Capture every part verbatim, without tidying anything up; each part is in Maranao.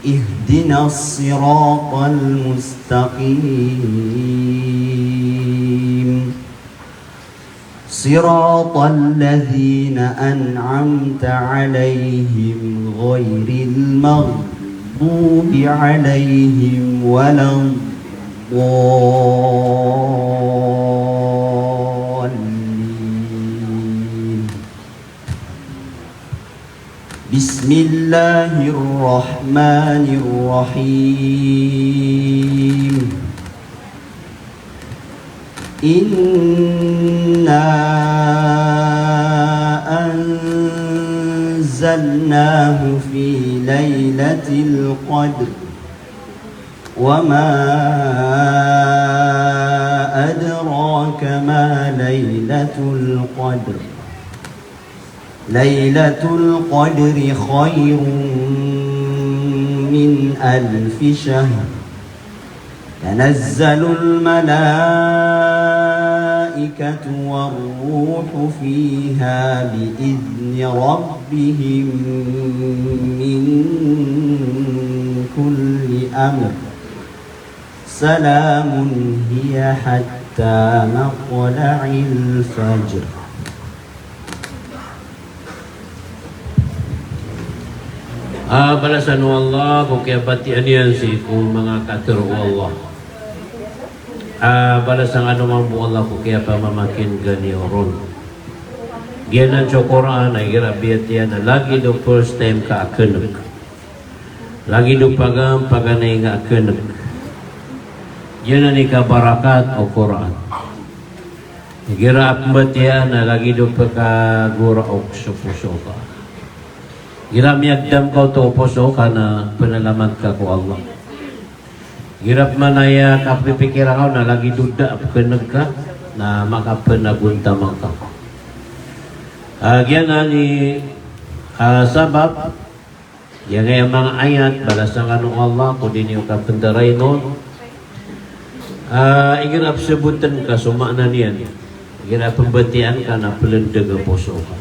اهدنا الصراط المستقيم. صراط الذين أنعمت عليهم غير المغضوب عليهم ولا الضالين. بسم الله الرحمن الرحيم. إنا أنزلناه في ليلة القدر. وما أدراك ما ليلة القدر. ليلة القدر خير من ألف شهر. تنزل الملائكة والروح فيها بإذن ربهم من كل أمر. سلام هي حتى مطلع الفجر. Ah, balasan o Allah ko kiyabatiya niyan sii ko manga katharo o Allah. Ah, balasan kano mambo o Allah ko kiyapamamakinega niyo ron. Giyanan so Qur'an a igira biyatiya na lagid o first time ka a keneg. Lagid o pagan, paganay nga a keneg. Giyanan i kabarakat o Qur'an. Igira a pembatiyaan na lagid o pekagoraok so poso ka. Igira miyagdam ka oto o poso ka na penalamat ka ko Allah. Igira pman aya kapepikiran ka na lagid o da a pekeneg ka na makapenagontaman ka. Ah, giyanan i, ah, sabap Giyangkaya manga ayat, balasan kano o Allah ko di niyo kapendarain on. Ah, igira peseboten ka so maana niyan. Igira pembatiyaan ka na pelendeg a poso ka.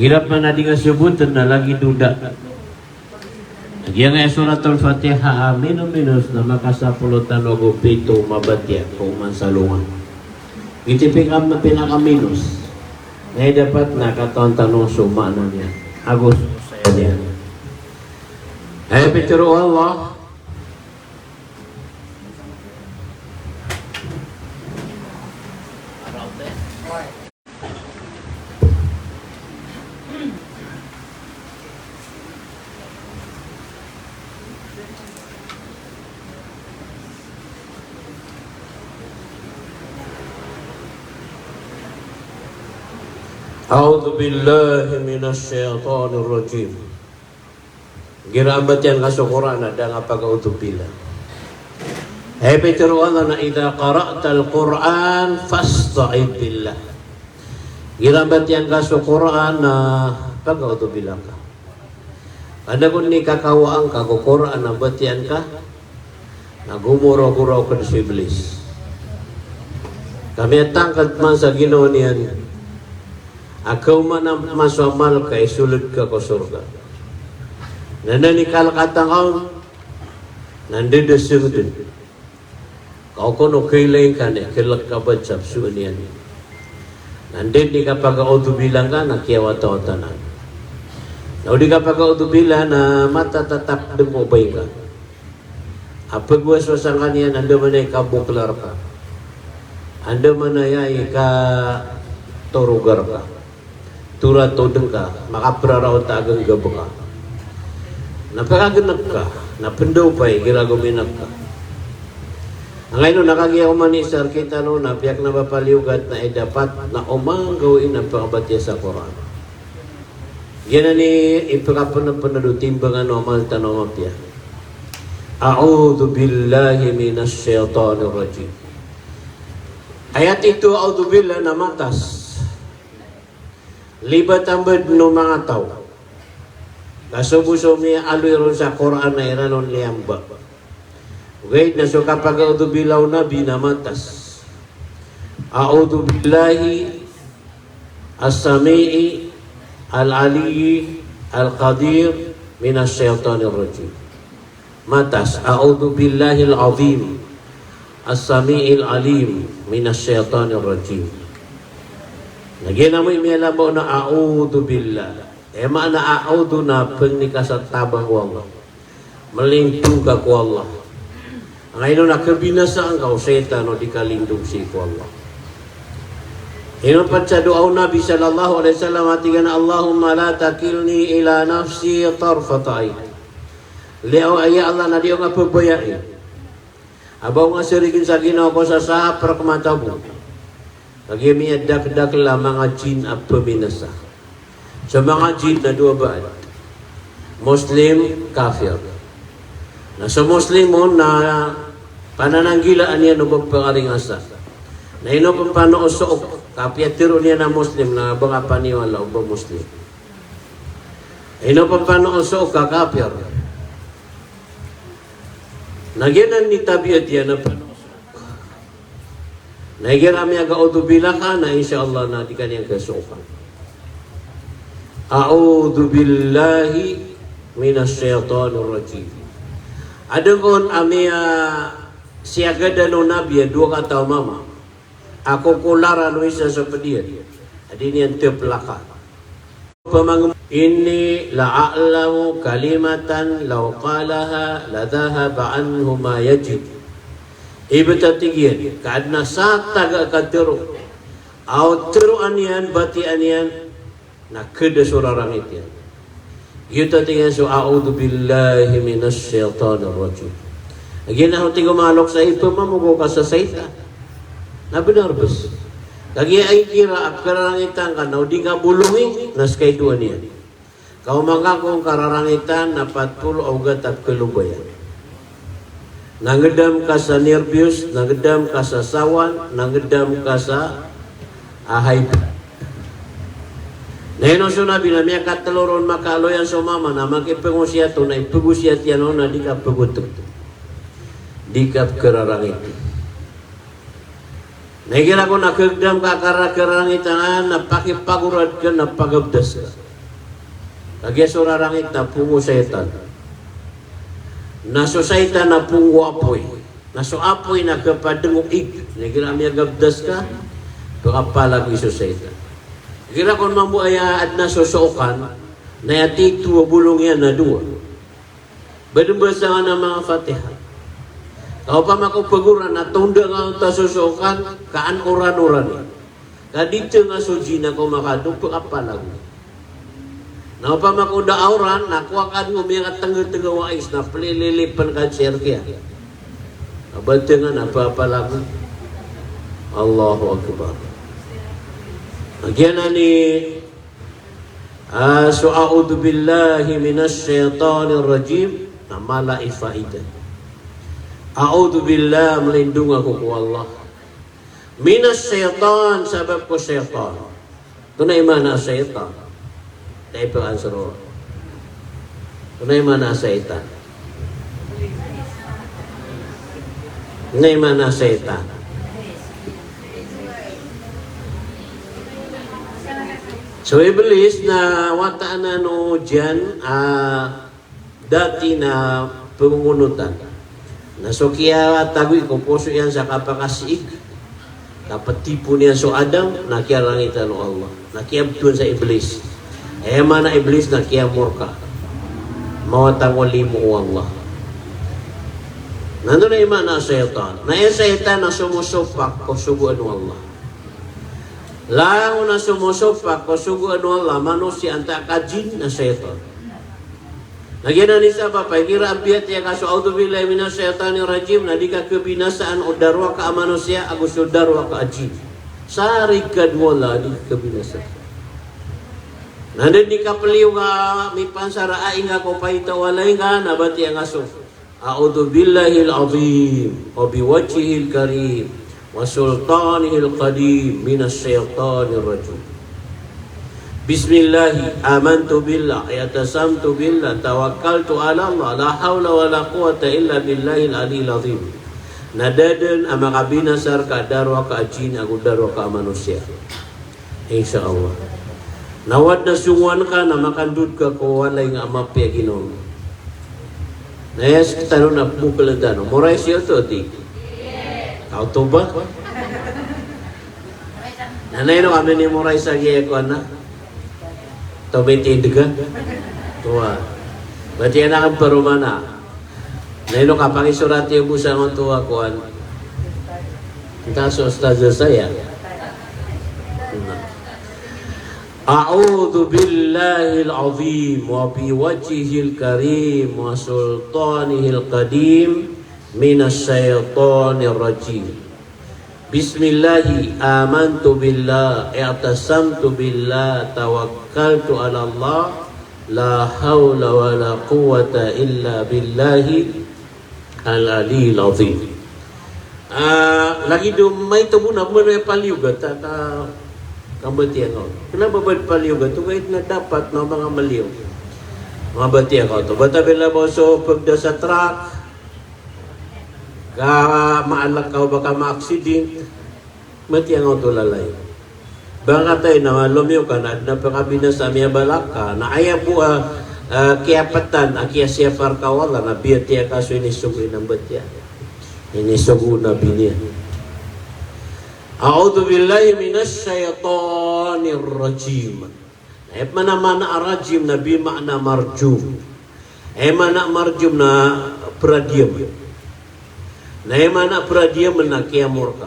Igira pman a di nga seboten na lagid o da. Giyangkaya Suratul Fatiha a minominos na makasapolo tano ago pito mabatiya ko oman sa alongan. Giyoto i pika-, pinakaminos. Na aya dapat na katawan tano so maana niyan ago so saya niyan. Aya pitharo o Allah. A'udhu billahi minash shaytanir rajim. Igira a mbatiyan ka so Qur'an na da nga pag-a'udhu billah. Aya pitharo o Allah na idha qara'tal Qur'an fasta'idh billah. Igira a mbatiyan ka so Qur'an na pag-a'udhu billah ka. Anda kon i kakawaan ka ko Qur'an a mbatiyan ka, na gomorogorok so Iblis. Ka miyatangked man sa ginawa niyan a kaomanan man so amal ka isoled ka ko sorga. Na anda i kalekatan ka on, na ndedeseng den. Ka o kono kailay ka na ikelek ka bad sa pesoon iyan. Na anda i kapag-a'udhu billah ka na kiyawatawata nan. Na o di kapag-a'udhu billah na matatatap den ko baing ka. A pegwaswasan ka niyan, andamanaya i kabokla reka, andamanaya i katoroga reka, toratoden ka, makapraraot a genggab ka. Na pekagenek ka, na pendaw pay igira gominek ka. Angkaino na kagiya oman i sar kita no, na piyak na ba paliyogat na aya dapat na oman gawii na pekabatiya sa Qur'an. Giyanan i ipekapenepened o timbangan o amal tano a mapiya. A'udhu billahi minash shaytanir rajim. Aya titho a'udhu billah na matas. Libat a mbed o manga taw. Ka so bo so miyaaloy ron sa Qur'an na iran on liyamba. Ogaid na so kapag-a'udhu billah o Nabi na matas. A'udhu billahi as-sami'i al-aliyyi al-qadir minash shaytanir rajim. Matas, a'udhu billahil azim, as-sami'il alim, minas shaytanir rajim. Na giyanan i miyalamba on na a'udhu billah. Aya maana a'udhu na pangni ka sa tabang ko Allah. Malindong ka ko Allah. Angkaino na kabinasaan ka o shaytan o di ka lindong sii ko Allah. Ino pd sa doa o Nabi sallallahu alaihi wasallam a tig iyan a, "Allahumma la takilni ila nafsi tarfata ain." Liyaw, ya Allah, na di ako nga pabayai a ba ako nga sarigen sa ginawa ko sa saprk mata bo. Kagiya miyadakdakl a manga jin a pmbinasa. So manga jin na dowa baad. Muslim, kafir. Na so Muslim on na panananggilaan iyan o ba pangaringasa. Na ino pn panoosok, ka piyatero niyan a Muslim na ba nga paniwala o ba Muslim. Ino pn panoosok ka kafir. Na giyanan i tabiat iyan a panoosok. Na igira miyag-a'udhu billah ka, na insha Allah na di ka niyan kasookan. A'udhu billahi minash shaytanir rajim. Adn kon a miyasiyagadan o Nabi a dowa kataw a mama a kokolaran o isa so pd iyan a di niyan tplaka. Pamang-, inni la a'lamu kalimatan law qalaha la dhahaba anhu ma yajid. Ibt a tig iyan, ka adn a sataga a katharo a o tharoa niyan, batiya niyan, na khada so rarangit iyan. Giyoto a tig iyan so a'udhu billahi minash shaytanir rajim. Lagid anan o tig o manga loks a ipmamambo ka sa shaytan. Na bnar bs. Kagiya igira a pkhararangitan ka na o di ka bolongi, na ska i dowa niyan. Ka o manga kon kararangitan na pat polo a ogat a pkhalobayan. Na ngdam ka sa nerbiyos, na ngdam ka sa sawan, na ngdam ka sa, ah, haypa. Na ino so Nabi na miyakatlo ron makaaloyan so mama na makipngosiyat on na ipgosiyat iyan on na di ka pgotog. Di ka pkhararangit. Na igira kon a khagdam ka a kararangitan na pakipagorad ka na pagabdas ka. Kagiya so rarangit na phoon o shaytan. Na so shaytan na phoon o apoy. Na so apoy na khapadng o ig. Na igira miyagabdas ka, pkhapalagoy so shaytan. Igira kon mambo aya adn a sosookan, na aya tito a bolong iyan na dowa. Ba dn basa ngka a manga Fatiha. Ka opama ko pagoran na tonda ngka on ta sosookan, ka an oran-oran. Ka di tnga so jin a ko makado, pkhapalagoy. Na opama ko da a oran, na kowa ka dn o miyakatnggatngga o ais, na plililipn ka sa rk iyan. Ka ba tnga na pkhapalagoy. Allahu Akbar. Giyanan i Ah, so a'udhu billahi minash shaytanir rajim, na mala i faida. A'udhu billah, mlindong ako ko Allah. Minash shaytan, sabap ko shaytan. Antonaa i maana a shaytan? Taipaan saro. Antonaa i maana a shaytan? Antonaa i maana a shaytan? So Iblis na wata anan o Jan a dati na pngongonotan. Na so kiyatagoy ko poso iyan sa kapakasiig, kaptipon iyan so Adam, na kiyarangitan o Allah. Na kiyabtowan sa Iblis. Aya maana Iblis na kiyamorka. Mawatang o limo o Allah. Na antonaa i maana a shaytan? Na aya shaytan na somosopak ko sogoan o Allah. Langon a somosopak ko sogoan o Allah, manosiya antaa ka jin, na shaytan. Na giyanan i sabap a igira a biyatiya ka so a'udhu billahi minash shaytanir rajim, na di ka khabinasaan o darowaka a manosiya ago so darowaka a jin. Sarig ka dowa a di khabinasaan. Na anda di ka pliyo ka mipansara a ingka ko paita o walay ngka, na batiya ngka so a'udhu billahil azim wa biwajhihil karim wa sultanihil qadim minash shaytanir rajim. Bismillahi, amantu billah, i'tasamtu billah, tawakkaltu ala Allah, la hawla wala quwwata illa billahil aliyil azim. Na da dn a makabinasa rka a darowaka a jin ago darowaka a manosiya. Insha Allah. Na o adn a songowan ka na makandod ka ko walay nga a mapiya a ginawa. Aya sktano na pmokldan o morais iyo oto, di? Kaoto ba? Na ino ka minimorais a giya kowan na? Oto ba i tindga? Towa. Batiya akn paroman a. Na ino ka pakisorat iyo bo sangkoto a kowan? Nta so ustazah saya. Na. A'udhu billahil azim wa bi wajhihil karim wa sultanihil qadim minas syaitanir rajim. Bismillahi amantu billah, i'tasamtu billah, tawakkaltu ala Allah, la hawla wa la quwwata illa billahil aliyyil azim. Ah, lagid o maito bo na bo na paliyogat a ka, kambatiya ngka. Kna ba ba paliyogat, ogaid na dapat na manga maliyo. Manga batiya ngka oto. Bata bila ba so pagda sa truck, ka maalk ka o ba ka ma-accident, batiya ngka oto lalay. Ba ngka taw na lomiyo ka na adn a pkabinasa a miyabalak ka, na aya bo a, ah, kiyaptan a kiyasiyapa rka o Allah, na biyatiya ka so inisogo iyan a batiya. Inisogo o Nabi niyan. A'udhu billahi minash shaytanir rajim. Aya pman a maana a rajim na bi maana marjum. Aya maana a marjum na pradiyam. Na aya maana a pradiyam na kiyamorka.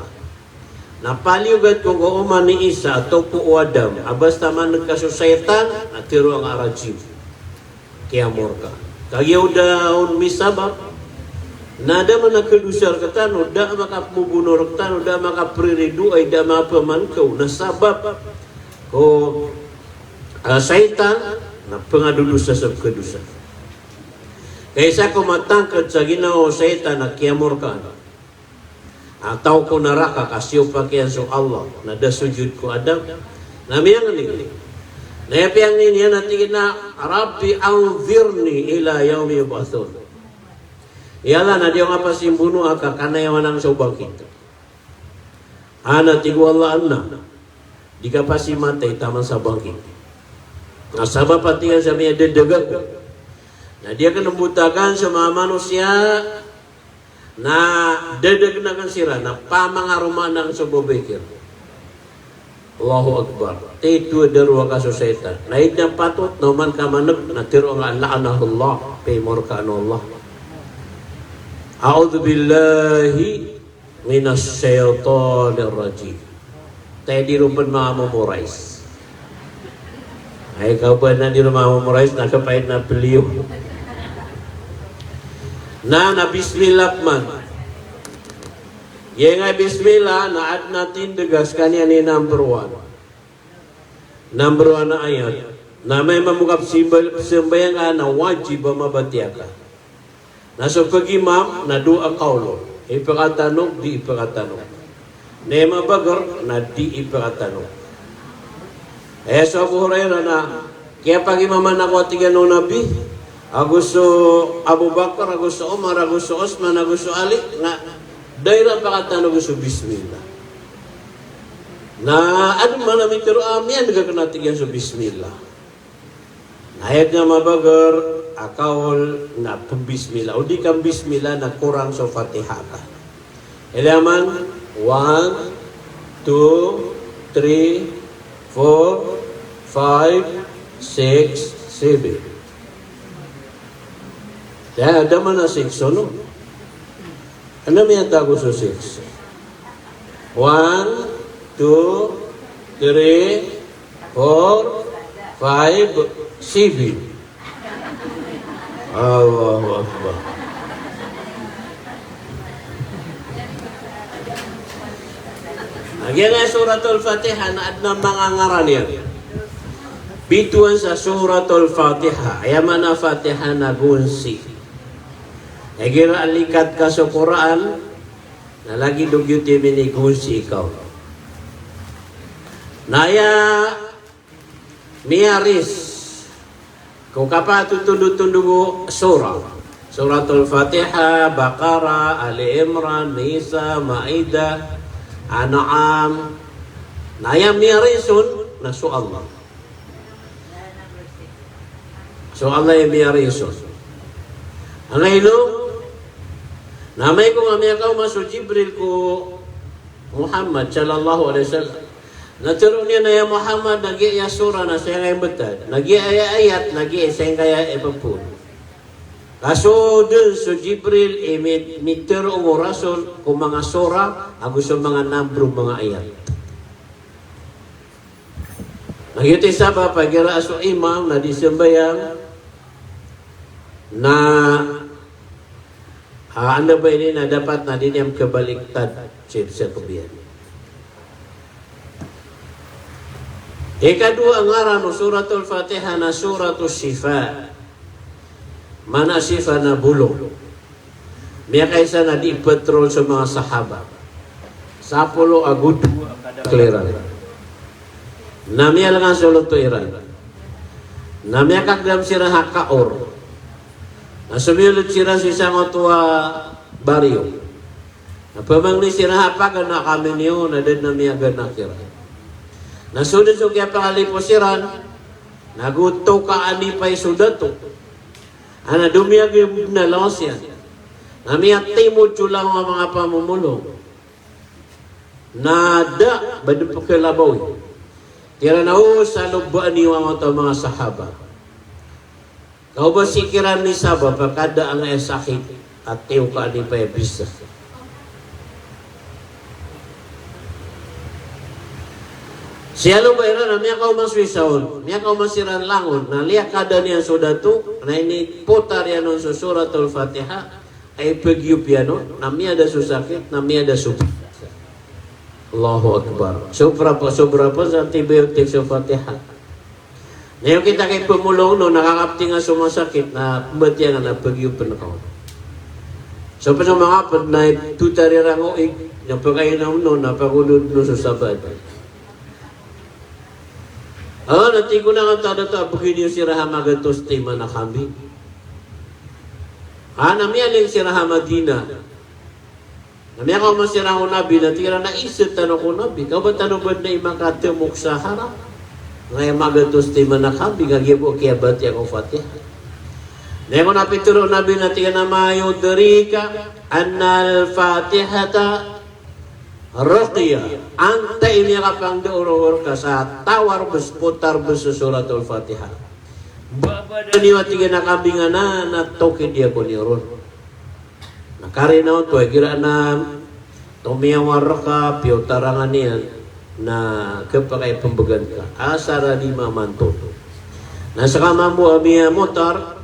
Na paliyogat ko oman i Isa a topo o Adam, a basta maneg ka so shaytan, na tharoa nga a rajim. Kiyamorka. Kagiya o da on misabap, na da a manga kadosa rktano, da a manga kapmobono rktano, da a manga kapriridoay, da a manga pmankaw, na sabap ko, ah, shaytan, na pngadodosa sa pkadosa. Ka isa ko matangkd sa ginawa o shaytan a kiyamorka. A taw ko naraka ka siyopak iyan so Allah, na da sujud ko Adam. Na miyangni. Na aya piyangni niyan na tig iyan a, "Rabbi anzirni ila yawmi yub'athun." Ya Allah, na di ngka pasimbonoa ka kanayawan angka so bangkit. Ana, tig o Allah, ana, di ka pasimatay taman sa bangkit. Na sabap a tig iyan sa miyadadaga ko. Na di akn mbotagan so manga manosiya Na dadagn akn siran, na pamangaromaan akn so babay kiran. Allahu Akbar. Tito a daroa ka so shaytan. Na aya patot na oman ka maneg na tharoa nga la'anahullah, pimorkaan o Allah. A'udhu billahi minash shaytanir rajim. Taya di ron pn manga memorize. Ay, kaw ba na di ron manga memorize, na kapait na peliyo. Na, na bismillah pman. Giyangkai bismillah, na adn a tindeg a skaniyan i number one. Number one a ayat. Na amay mambo ka pzimba-, pzimbayang ka na wajib a mabatiya ka. Na so pagimam na dowa a kawl on, ipakatanog, di ipakatanog. Na aya mabager na di ipakatanog. Aya so Abu Hurairah na kiyapagimaman ako, a tig iyan, o Nabi, ago so Abu Bakar, ago so Umar, ago so Usman, ago so Ali, na da iran pakatanog so bismillah. Na adn man a mitharo a miyaneg akn, a tig iyan, so bismillah. Na aya dn a mabager a kawl na pmbismillah. O di ka mbismillah na korang so Fatiha ka. Ilay man, one, two, three, four, five, six, seven. Ya, da man a six, ono? Ano miyatago so six? One, two, three, four, five, seven. Allahu Akbar. Giyangkai Suratul Fatiha na adn a manga ngaran iyan. Bitowan sa Suratul Fatiha, aya maana Fatiha na gonsi. Igira a likat ka so Qur'an, na lagid o giyoto i minigonsi ka on. Na aya miyaris ko kapatotondotondog o surah. Suratul Fatiha, Baqarah, Ali Imran, Nisa, Ma'idah, An'am. Na aya miyaris on na so Allah. So Allah i miyaris on. Angkaino? Na amay ko nga miyakaoma so Jibril ko Muhammad sallallahu alaihi wasallam. Na tharoon iyan a, "Ya Muhammad, na giya surah na sii ngka i mbtad. Na giya ayat na sii ngka i pphon." Ka so dn so Jibril i mi-, mitharo o Rasul ko manga surah ago so manga number o manga ayat. Na giyoto i sabap a igira a so imam na di sambayang na, ah, anda ba ini na dapat na di niyan kabaliktad sii sa kabiyan. Ikadowa a ngaran o Suratul Fatiha na Suratus Shifa. Maana shifa na bolong. Miyakaisa na di patrol so manga sahaba. Sapolo ago dowa a kaliran. Na miyalangan so loto iran. Na miyakagdam siran ha kaor. Na somiyolod siran sii sa ngoto a baryo. Na pamangni siran a paganaka kami niyo na da dn a miyaganak iran. Na so dn so kiyapangalipos iran, na go tokaani pay so dato. Ana do miyagib na lawas iyan. Na miyatimod so langon a manga pamomolong. Na da ba dn pkhalabawi. Tig iran a, "O, salobaan iyo angkoto a manga sahaba." Ka o ba sii kiran misabap a kada angkaya sakit a tiyokaani pay a bisa. Siyaloba iran na miyakaoma so isa on, miyakaoma siran langon, na liyakadan iyan so dato, na inipotar iyan on so Suratul Fatiha, a ipagiyop iyan on, na miyada so sakit, na miyada so bisa. Allahu Akbar. Sobra pa, sobra pa sa antibiotic so Fatiha. Na iyo kita kay pamolong no, na kakapti nga so masakit, na mbatiya nga na pagiyopn ka on. So pn so manga pd na itotar iran o ig, na pkainom no, na pagodod no so sabaad. Ah, na tig o na kanta dato a bgi niyo siran ha magatos timan a kambing. Ah, na miyaling siran ha Madinah. Na miyakaoma siran ko Nabi, na tig iran a isa tano ko Nabi, ka o ba tano badn a i makatemok sa haram? Angkaya magatos timan a kambing, ka giya bo kiyabatiya ko Fatiha. Na aya ko na pitharo o Nabi na tig iyan a, "Ma yudrika annal Fatihata ruqyah." Antaa i miyakapangdaoror ka sa tawarbs, potarbs so Suratul Fatiha. Ba badn iyo a tig iyan a kambing anan na tokid iyan ko niyo ron. Na karina oto, igira na tomiyawar ka, piyotarangan iyan, na khapakay pmbgan ka. Asar a di mamantod. Na ska mambo a miyamotar,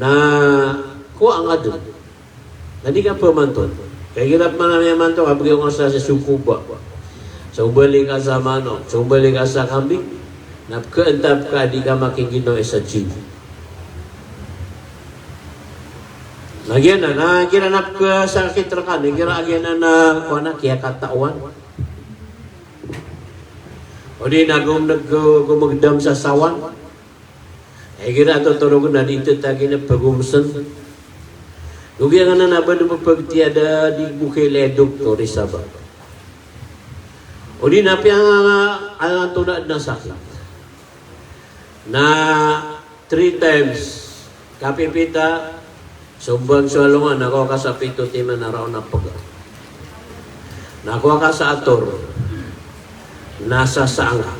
na kowa angka dn. Na di ka pmantod. Ka igira pman a miyamantod, kabgi o nga sa, sa sukuba. Sombali ka sa manok, sombali ka sa kambing, na pkaantap ka a di ka makiginawa sa jinn. Na giyanan, na igira na pkhasakit rka, na igira a giyanan na kowan a kiyakatawan. O di na gom-, gomgdam sa sawan. Igira a totorogn na di tatagiyan a pagomsn. Go giyanan a ba dn pagtiyada di bokil i doktor i sabap. O di na piyangantonaa dn a sakit. Na three times, kapipita, sombag so alongan, na kowa ka sa pito timan a raon a pga. Na kowa ka sa ator, na sasanga,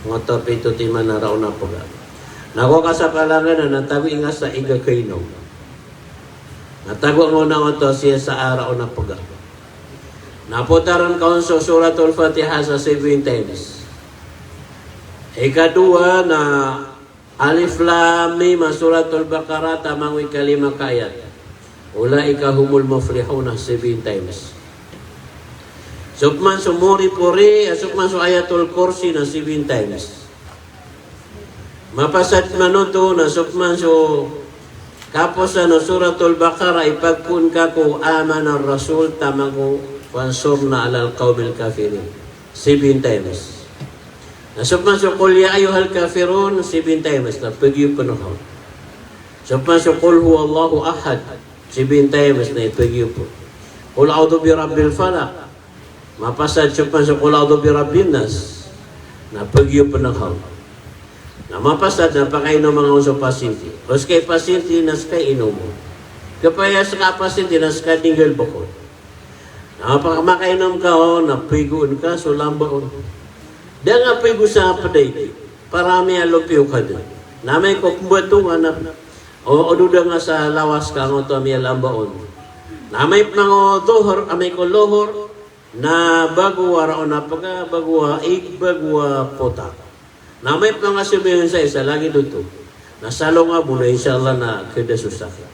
ngoto pito timan a raon a pga. Na kowa ka sa palangana, na tagoy nga sa iga kainom. Na tagoy nga ona ngoto siya sa araon a pga. Na potaran ka on so Suratul Fatiha sa seven times. Ikadowa na Alif Lam Mim a Suratul Baqarah, taman ko ikalima ka ayat. Ulaika humul muflihun, seven times. So pman so mori pori, so pman so Ayatul Kursi na seven times. Mapasad man oto na so pman so kaposan o Suratul Baqarah, ipagpoon ka ko Amanar Rasul, taman ko Fansurna alal qawmil kafirin. Seven times. Na so pman so Qul ya ayyuhal kafirun, seven times, na pagiyopn ka on. So pman so Qul huwallahu ahad, seven times, na ipagiyop. Qul a'udhu bi rabbil falaq. Mapasad so pman so Qul a'udhu bi rabbin nas, na pagiyopn ka on. Na mapasad na pakainoman ka on so pasyente. O ska i pasyente na ska i inom. Kapaya sa kapasin di na ska dinggal bako. Na pakamakainom ka o, na pigoon ka so lamba on. Da nga pigo sa pd a igi. Para miyalopiyo ka dn. Na amay ko pmbato nga na, o, ododa nga sa lawas ka ngoto a miyalamba on. Na amay pman o dhuhr, amay ko luhur, na bago a raon a pga, bago a ig, bago a pota. Na amay pman a sbay sa isa lagid oto. Na salonga bo na insha Allah na kda so sakit.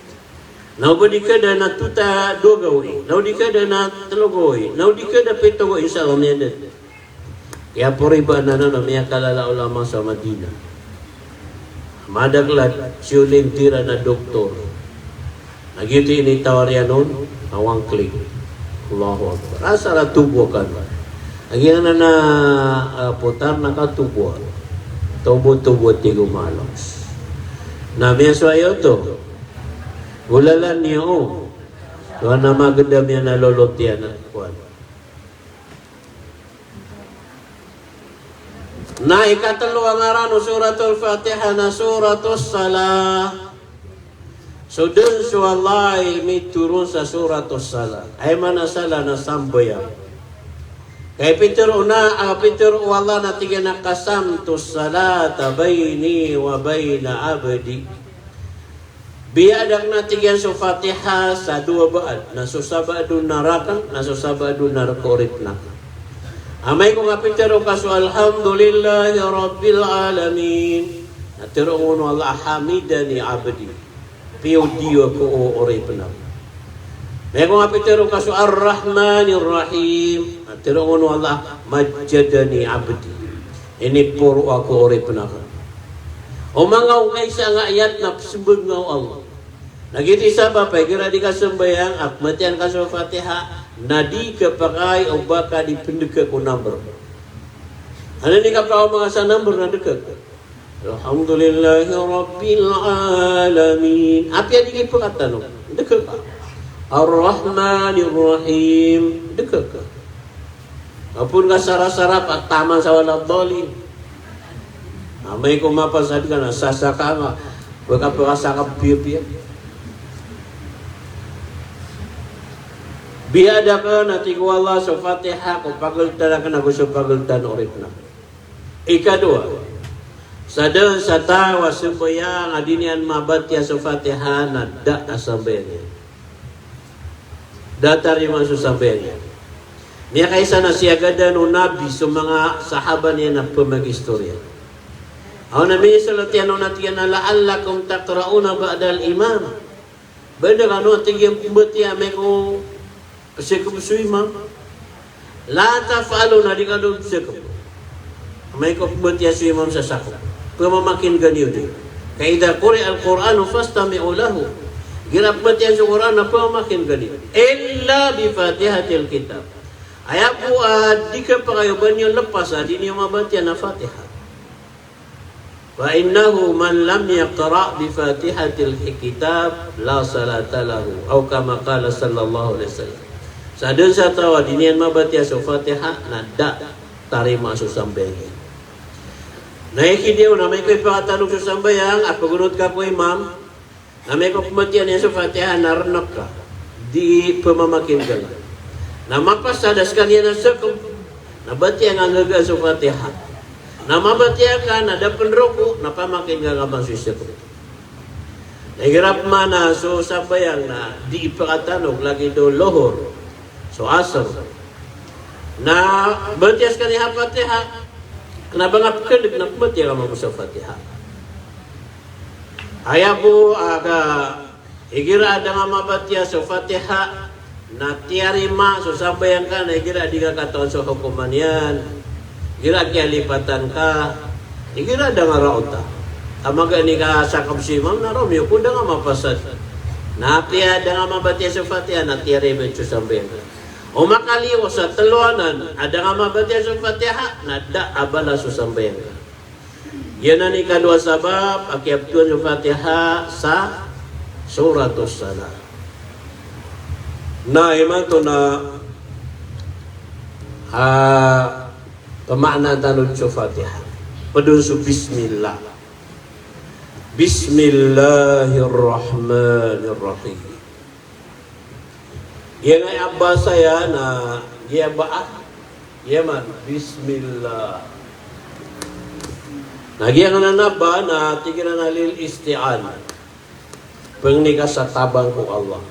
Na o ba di kda na tota dowa gawii. Na o di kda na tlo gawii. Na o di kda pito gawii, insha Allah miyadn. Kiyaporiba na na miyakalala a ulama sa Madinah. Madakl a siyolintiran a doktor. Na giyoto i initawar iyan on a wangkling. Allahu Akbar. Asar a tobo akan. Lagid anan a, ah, potar na katobo. Tobo-tobo, tig o maloks. Na miyasowa iyan oto. Golalan iyan o. Dowa na magdam iyan a lolot iyan a kowan. Na ikatlo a ngaran o Suratul Fatiha na Suratus Salah. So dn so Allah i mitoron sa Suratus Salah. Aya maana salah na sambayang. Kay pitharo na, ah, pitharo o Allah na tig iyan a qasamtus salata bayni wa bayna abdi. Biyada akn a tig iyan so Fatiha sa dowa baad, na so sabaad on na rakn, na so sabaad on na rk o oripn akn. Amay ko nga pitharo ka so Alhamdulillahi Rabbil Alamin, na tharoon o Allah a hamidani abdi. Piyodiyo ko o oripn akn. Amay ko nga pitharo ka so Arrahmanir Rahim, na tharoon o Allah a majjadani abdi. Iniporo ako o oripn akn. O manga o kaisa nga ayat na psmbag nga o Allah. Na giyoto i sabap a igira di ka sambayang a pmbatiya ka so Fatiha, na di kapakay o ba ka di pndkk o number. Anan i kapakay o manga sa number na dkk. Alhamdulillahi Rabbil Alamin. Apiya di ki pkatano, dkk ka. Arrahmanir Rahim, dkk ka. Kapon ka sarasara pa taman sa wala dhalin. Amay ko mapasad ka na sasaka nga. Baka pkasaka piyapiya. Biyada akn a tig o Allah so Fatiha ko pagltan akn ago so pagltan o oripn akn. Ikadowa, sa dn sa taw a sambayang a di niyan mabatiya so Fatiha na da a sambayang iyan. Da tarimaan so sambayang iyan. Miyakaisa na siyagadan o Nabi so manga sahaba niyan a pmagistoriya. Aw na misalat iyan o na tig iyan a la'allakum taqra'una ba'dal imam. Ba da kano a tig iyan pmbatiya amay ko psakp so imam. La taf'alun, na di kano psakp. Amay ko pmbatiya so imam sa sakop. Pmamakinega niyo di. Fa idha quri'al Qur'anu fastami'u lahu. Igira pmbatiya so Qur'an na pmamakinega niyo. Illa bi Fatihatil kitab. Aya bo a di kapakay o ba niyo lpas a di niyo mabatiya na Fatiha. Fa innahu man lam yaqra' bi Fatihatil kitab la salata lahu, aw kama qala sallallahu alaihi wasallam. Sa dn sa taw a di niyan mabatiya so Fatiha na da tarimaa so sambayang iyan. Na ikidiyaw na amay ko ipakatanog so sambayang a pagonot ka ko imam, na amay ko pmbatiya niyan so Fatiha na rnk ka, di pmamakinega. Na mapasad a skaniyan a sakop na batiya nga nggaga so Fatiha. Na mabatiya ka na da pn roko, na pamakinega ka man so sakop. Na igira pman a so sambayang na di ipakatanog lagid o Lohor, so Asr, na batiya skaniyan a Fatiha, kna ba nga pkadg na pmbatiya ka man so Fatiha. Aya bo a ka, igira a da nga mabatiya so Fatiha na tiyarima so sambayang ka, na igira a di ka katawan so hokoman iyan, igira a kiyalipatan ka, igira a da nga raota. Ka magaan i kasakop so imam na romiyoko da nga mapasad. Na apiya da nga mabatiya so Fatiha na tiyarima so sambayang ka. O makaliyo sa tlo anan a da nga mabatiya so Fatiha na da a balas so sambayang ka. Giyanan i kadowa sabap a kiyaptowan so Fatiha sa Suratus Salah. Na imanto na, ah, pamaanaan tano so Fatiha. Pd on so Bismillah. Bismillahir Rahmanir Rahim. Giyangkai a ba saya na giya ba a, giya man, bismillah. Na giyangkanan a ba na tig iran a lil isti'anah. Pangni ka sa tabang ko Allah.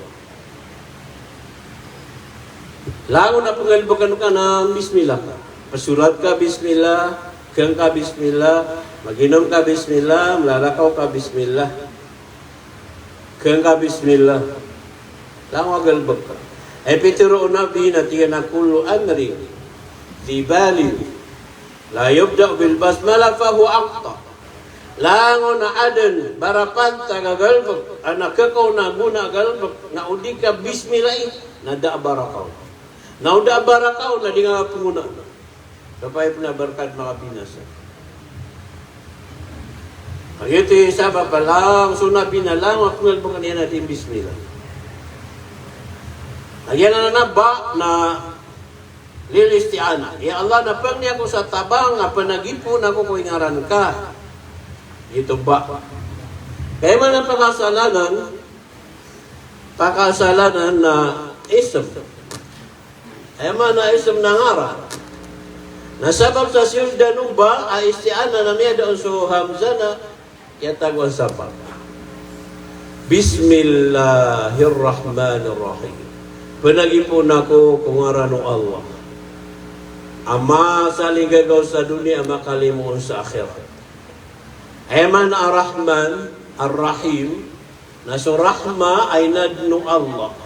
Langon a pnggalbkn ka na bismillah ka. Psorat ka bismillah, khaang ka bismillah, maginom ka bismillah, mlalakaw ka bismillah. Khaang ka bismillah. Langon a galbk ka. Aya pitharo o Nabi na tig iyan a kullu amrin dhi balin la yubda'u bil basmalah fahuwa aqta'. Langon a adn, barapantag a galbk, a na khakaona a gona a galbk, na o di ka bismillah i, na da a barakaw. Na o da a barakaw, na di nga pngonaan. Kapay pn a barkad makabinasa. Giyoto i sabap a langon so Nabi na langon a pnggalbkn iyan a di bismillah. Lagid anan a ba na lil isti'anah. Ya Allah, na pangni ako sa tabang a panagipoon ako ko ingaran ka. Giyoto ba. Kay maana pakaasal anan, pakaasal anan na ism. Aya maana ism na ngaran. Na sabap sa siyold anan o ba a isti'anah na miyada on so hamzah na kiyatagoan sa ba. Bismillahirrahmanirrahim. Panagipoon ako ko ngaran o Allah a masalinggagaw sa doniya, a makalimoon sa akhirat. Aya maana a Rahman, Ar-Rahim, na so rahma a inadn o Allah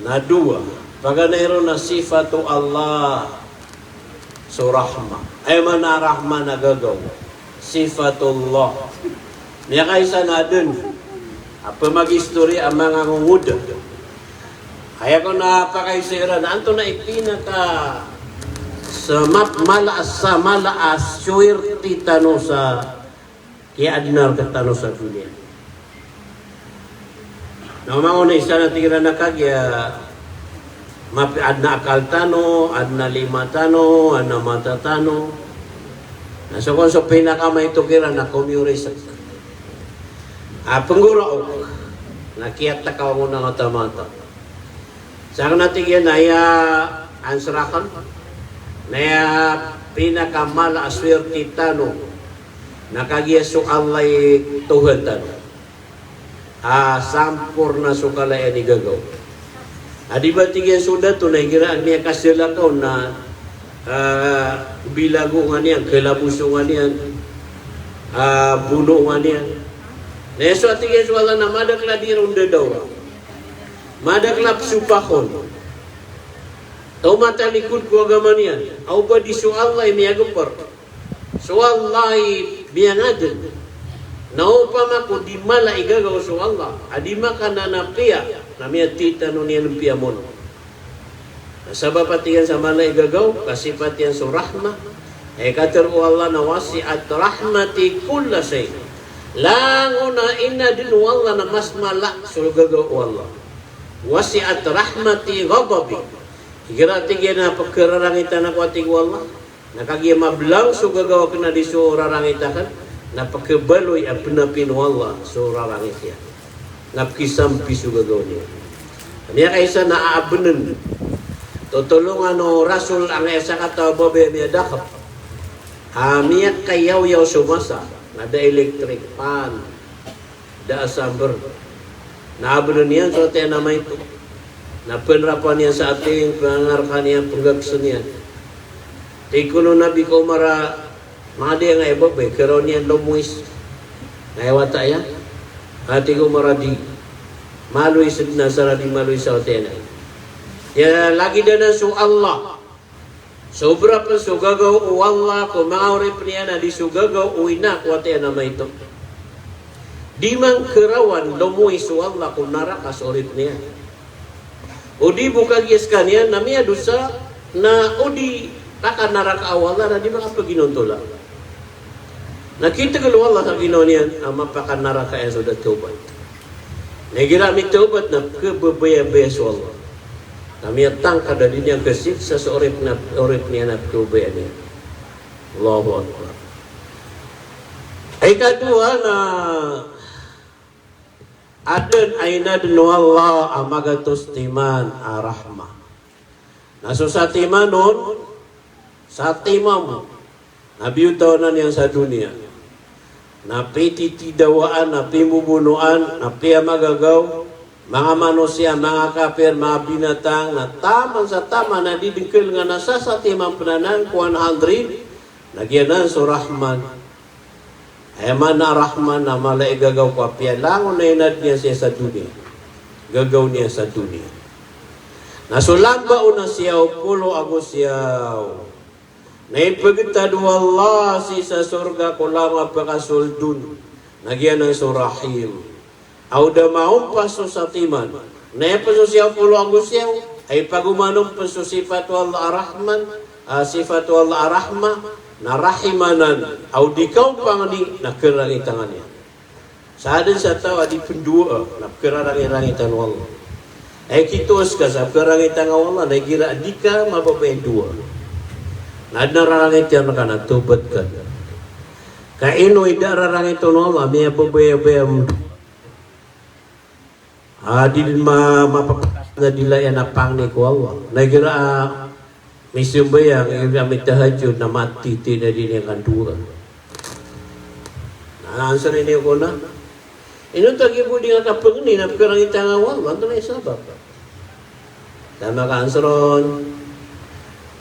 na dowa. Paganay ron na sifat o Allah so rahma. Aya maana a rahma na gagaw. Sifatullah. Miyakaisa na adn a pmagistoriya a manga ngongoda. Aya kon a pakaisa iran, antonaa i pinaka sa map-, mala a, sa mala a swerte tano sa kiyaadn a rk tano sa doniya. Na oman o isa na tig iran a kagiya map-, adn a akal tano, adn a lima tano, adn a mata tano. Na so kon so pinakamaito kiran na komiyorisek. A pnggoraok na kiyatakaw o manga mata. Sa aken a tig iyan a aya answer aken na aya pinakamala a swerte tano na kagiya so Allah i Tohan tano a samporna so kala iyan i gagaw. A di ba tig iyan so dato na igira a miyakasalakaw na, ah, bilago nga niyan, kalaboso nga niyan, ah, bono nga niyan. Na so a tig iyan so Allah na madakl a di ron dadawra. Madakl a psopakon. Taw matalikod ko agama niyan. Aw ba di so Allah i miyagpr. So Allah i miyangadn. Na opama ko di mala i gagaw so Allah a di makananapiya, na miyatitano niyan piya mon. Na sabap a tig iyan sa mala i gagaw, ka sipat iyan so rahma. Aya katharo o Allah na wasi'at rahmati kulla shay'. Langon a inadn o Allah na mas mala so gagaw o Allah. Wasi'at rahmati ghadabi. Igira tig iyan a pkhararangitan ako a tig o Allah. Na kagiya mablang so gagaw aken a di so rarangit aken, na pkhabaloy a pnapiya o Allah so rarangit iyan. Na pkisampi so gagaw niyan. Miyakaisa na aabnen. Totolongan o Rasul angkaya sakataw a babay a miyadakep. A miyakayaw-yaw so masa, na da electric fan. Da a sambr. Na abnen iyan so wata iyan a maito. Na pnrapan iyan sa ating, pngarkan iyan, pnggaksn iyan. Tig kon o Nabi ko Umar a, manga di angkaya babay, karaw niyan lomowis. Angkaya wata iyan. A tig o Umar a di. Malowis dn a sa di malowis sa wata iyan. Ya, lagid anan so Allah. Sobra pn so gagaw o Allah ko manga oripn iyan a di so gagaw o ina ko wata iyan a maito. Di man karawan lomowis o Allah ko naraka so oripn iyan. O di bo kagiya skaniyan na miyadosa na o di pakanaraka o Allah na di makapginontola. Na kitgl o Allah sa ginawa niyan a mapakanaraka iyan so da tawbat. Na igira mitawbat na pkhababayabaya so Allah. Na miyatangkad a di niyan kasiksa so oripn, oripn iyan a pkhababayaan iyan. Allahu Akbar. Ikadowa na Adn a inadn o Allah a magatos timan a rahma. Na so satiman on, satiman bo. Na biyotawan iyan sa doniya. Na pititidawaan, na pimbobonoan, na piyamagagaw, manga manosiya, manga kapir, manga binatang, na taman sa taman a di dngkl nga na sasatiman pn anan ko one hundred, na giyanan so Rahman. Aya maana a Rahman na mala i gagaw ko apiya langon a inadn iyan siya sa doniya. Gagaw niyan sa doniya. Na so lamba on a siyaw polo ago siyaw. Na ipgtad o Allah sii sa sorga ko langon a pkasold on. Na giyanan so Rahim. Aw da maompas so satiman. Na aya pn so siyaw polo ago siyaw, ay pagomanon pn so sifat o Allah a Rahman, a, sifat o Allah a Rahma, na Rahim anan, aw di kaompang di, na kharangitan iyan. Sa adn sa taw a di pndowa, na pkhararangirangitan o Allah. Ay kitoos ka sa pkharangitan o Allah, na igira di ka mababaya dowa. Na adn a rarangit iyan rka na tobat ka. Ka ino i da rarangit o Allah, miyababaya-baya mn. A, di dn ma-, mapapakas na dila iyan a pangni ko Allah. Na igira, a, misambayang, igira mitahajjud na matiti na di niyan kandowa. Na answer ini ko na. Ino ta gibo di nga kapangni na pkharangitan o Allah, antonaa i sabap? Tama ka answer on.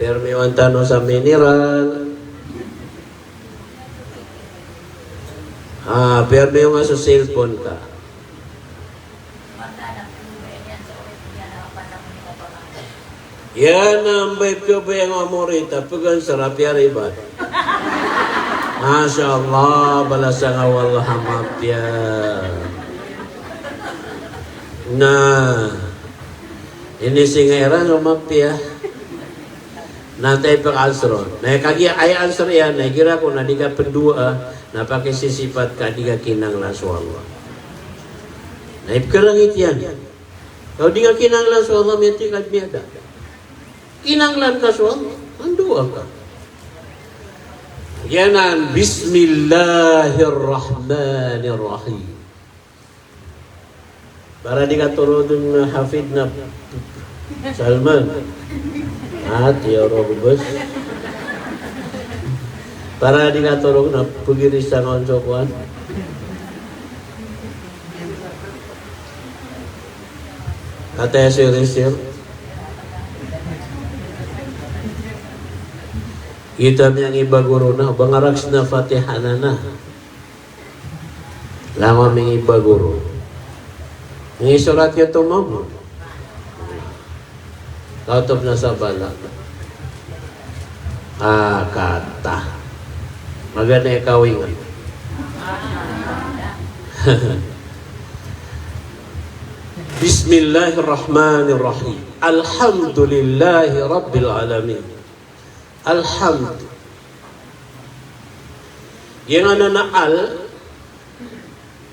Pirmiwan tano sa mineral. Ah, pirmiwan nga so cellphone ka. Iyan a mbay kabaya nga morita, pgan sa rapiya ribat. Masha Allah, balasan ka o Allah a mapiya. Na, ini singa iran o mapiya. Na antaa i pag-answer on. Na kagiya aya answer iyan, na igira ko na di ka pndowa, na pakisisipat ka di ka kinanglan so Allah. Na ipkharangit iyan. Ka o di ka kinanglan so Allah, miyatikad miyada. Kinanglan ka so Allah, mandowa ka. Giyanan, Bismillahirrahmanirrahim. Para di katorog na Hafid na Salman. Ati oro bes. Para di katorog na pagirisan on so kuan. Kataya sirisir. Kita miyang iba goro na, bangaraks na Fatiha na na. Langon mingiba goro. Mingisorat ka to mamo. Kaotop na sa bala. Ah, kata. Magana i kawingan. Bismillahirrahmanirrahim. Alhamdulillahi Rabbil Alamin. Alhamd. Giyanan a al,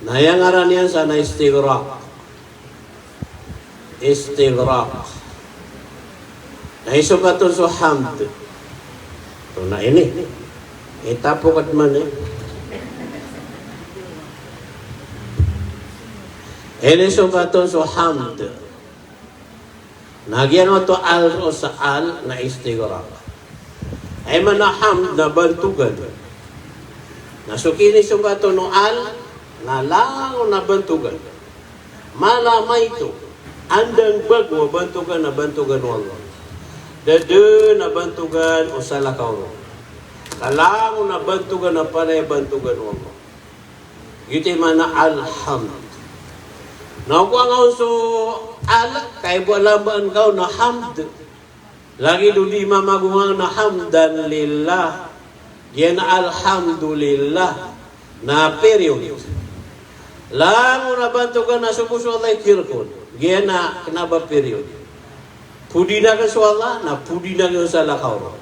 na aya ngaran iyan sa na istighraq. Istighraq. Na isogat on so hamd. To na ini. Itapok at mani. Ini sogat on so hamd. Na giyangkoto al roo sa al na istighraq. Aya maana a hamd na bantogan. Na so kinisogat on o al na langon a bantogan. Mala a maito, anda a bago a bantogan na bantogan o Allah. Da dn a bantogan o salakaw roo. Ka langon a bantogan a palaya bantogan o Allah. Giyoto i maana a alhamd. Na o kowa nga on so al, kay bo a lambaan ka on na hamd. Lagid o di mamagongang na hamdan lillah. Giya na alhamdulillah. Na period. Langon a bantogan na so bo so Allah i kirk on. Giya na kna ba period. Podin akn so Allah, na podin akn so salakaw roo.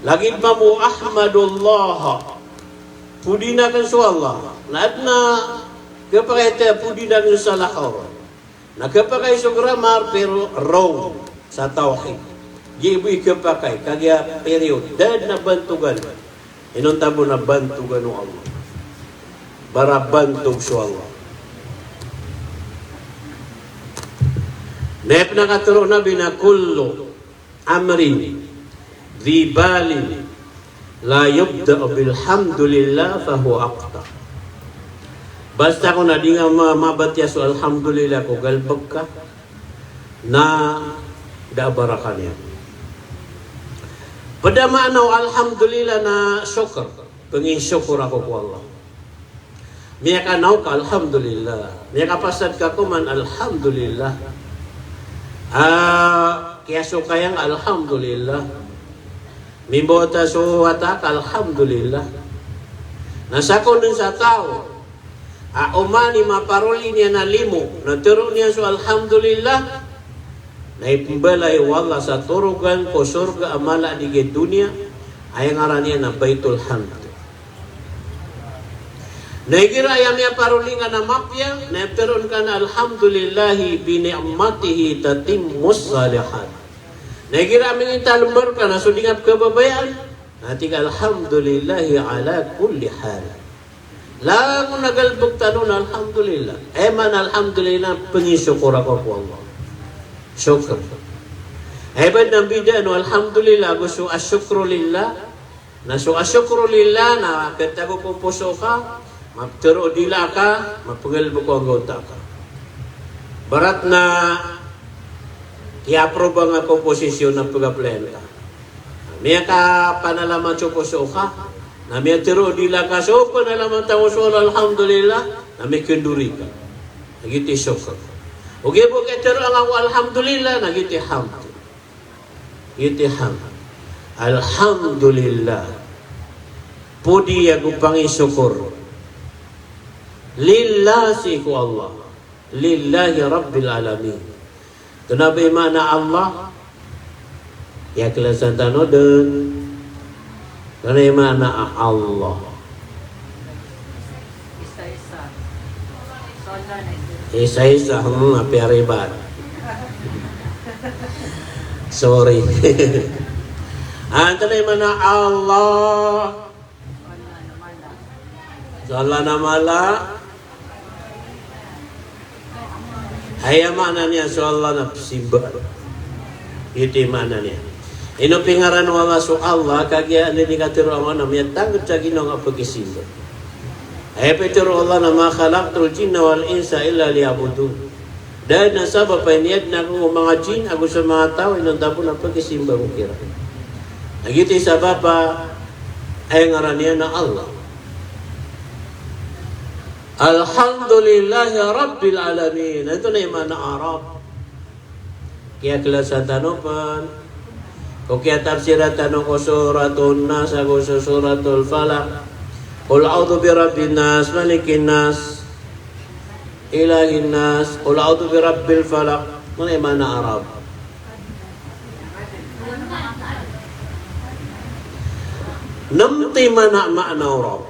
Lagid mambo ahmadullah. Podin akn so Allah. Na adn a khapakay ta podin akn so salakaw roo. Na khapakay so grammar pero wrong sa tawhid. Giya bo i khapakay, kagiya period. Da dn a bantogan. Inonta bo na bantogan o Allah. Barabantog so Allah. Na aya pn a katharo o Nabi na kullu amrin dhi balin la yubda'u bilhamdulillah fahuwa aqta'. Basta kon a di nga ma-, mabatiya so alhamdulillah ko galbk ka, na da a baraka niyan. Pd a maana o alhamdulillah na shukr, pnginsokor ako ko Allah. Miyakanaw ka, alhamdulillah. Miyakapasad ka koman, alhamdulillah. Ah, kiyasokaya ngka, alhamdulillah. Mimbawata so wata ka, alhamdulillah. Na sakn dn sa taw a oman i maparoli niyan a limo na tharoon iyan so alhamdulillah, na ipmbalay o Allah sa torogan ko sorga a mala a di giya doniya, aya ngaran iyan na Baitul Hamd. Na igira aya miyaparoli ngka na mapiya, na iptharoon ka na alhamdulillahi bi ni'matihi tatimmus salihat. Na igira mininta lmbar ka na so di nga pkhababayaan, na tig ka alhamdulillahi ala kulli hal. Langon a galbk tano na alhamdulillah. Aya maana alhamdulillah, pnginsokor ako ko Allah. Shukr. Aya ba dn a mbidaan o alhamdulillah ago so ashukru lillah. Na so ashukru lillah na katago ko poso ka, maptharo o dila ka, mapngalbk o anggawta ka. Barat na kiyaproba nga ko posisyon a pgaplayan ka. Miyakapanalamat so poso ka, na miyatharo o dila ka so panalamat ako so Allah, alhamdulillah, na mikndori ka. Na giyoto i shukr. Ogaid bo kitharo nga ko alhamdulillah, na giyoto i hamd. Giyoto i hamd. Alhamdulillah. Podi ago panginsokor. Lillah, sii ko Allah. Lillahi Rabbil Alamin. Antonaa ba i maana Allah? Aya klasa tano dn. Antonaa i maana a Allah? Isa-isa. So Allah na ito. Isa-isa, hmm, apiya ribat. Sorry. Antonaa i maana a Allah? So Allah na mala. Aya maana niyan so Allah na pzimbaan. Giyoto i maana niyan. Ino pingaran o Allah so Allah, kagiya anda i katharo o Allah na miyatangkd sa ginawa nga pkisimba. Aya pitharo o Allah na ma khalaqtul jinna wal insa illa liya'budun. Da dn a sabap a iniyadn ako ko manga jinn ago so manga taw inonta bo na pkisimba ko kiran. Na giyoto i sabap a aya ngaran iyan na Allah. Alhamdulillahi Rabbil Alamin. Antonaa i maana a Rabb? Kiyaklasa tano pn ko kiyatafsira tano ko Suratun Nas ago so Suratul Falaq. Qul a'udhu bi rabbin nas, malikin nas, ilahin nas, qul a'udhu bi rabbil falaq. Antonaa i maana a Rabb? Nm timan a maana o Rabb.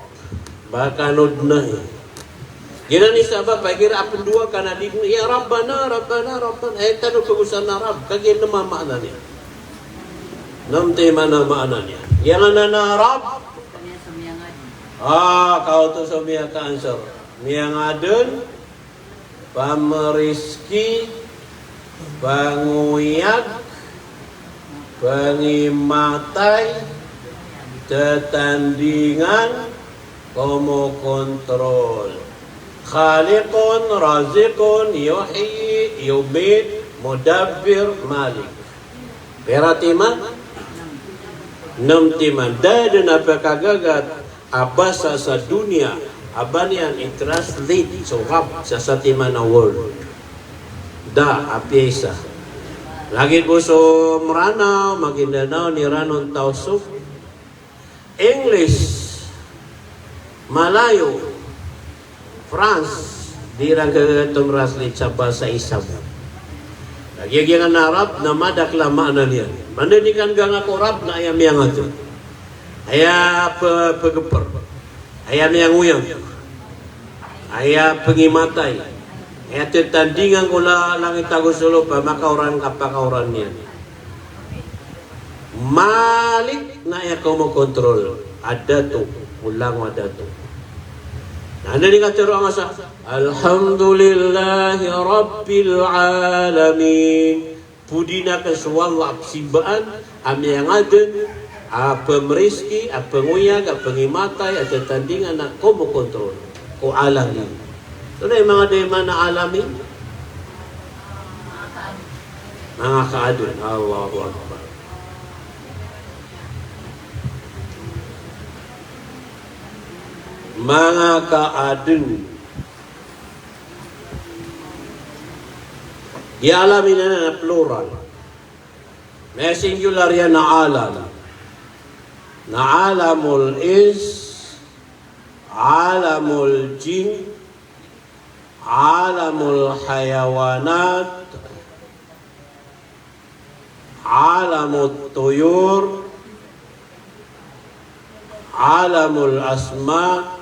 Ba kano dn a, giyanan i sabap a igira a pndowa ka na di dn, ya Rabbana, Rabbana, Rabbana. Aya tano pagosaan a Rabb, kagiya nm a maana niyan. Nm timan a maana niyan. Giyanan a Rabb. Ah, kaoto so miyaka-answer. Miyangadn, pamriski, pangoyag, pangimatay, tatandingan, komokontrol. Khaliqun, raziqun, yuhyi, yumit, mudabbir, malik. Pira timan? Nm timan. Da dn a pkagagat a basa sa doniya a ba niyan i-translate so Rabb sa satiman a word. Da, apiya isa. Lagid bo so Mranaw, Maguindanao, Niranon, Tausug, English, Malayo, France, di iran kagagat o translate sa basa isa bo. Lagid iyan a Rabb na madakl a maana niyan. Mandadikn ka nga ko Rabb na aya miyangadn, aya p-, pgpr, aya miyangoyag, aya pngimatay, aya tatandingan ko la-, langit ago so lopa, makaoran ka pakaoran iyan. Malik na aya komokontrol a dato, o langowan a dato. Na anda di katharo angka sa, "Alhamdulillahi Rabbil Alamin." Podian ka so Allah a pesimbaan, a miyangaden, a pemerizki, a pengoyag, a pengimatay, a tatandingan, a komokontrol ko alamin. Tonaa i manga da i maana alamin? Manga kaaden. Allahu Akbar. Manga kaaden. Di alamin anan na plural. Na singular iyan na alam. Na alamul ins, alamul jin, alamul hayawanat, alamut tuyur, alamul asmak,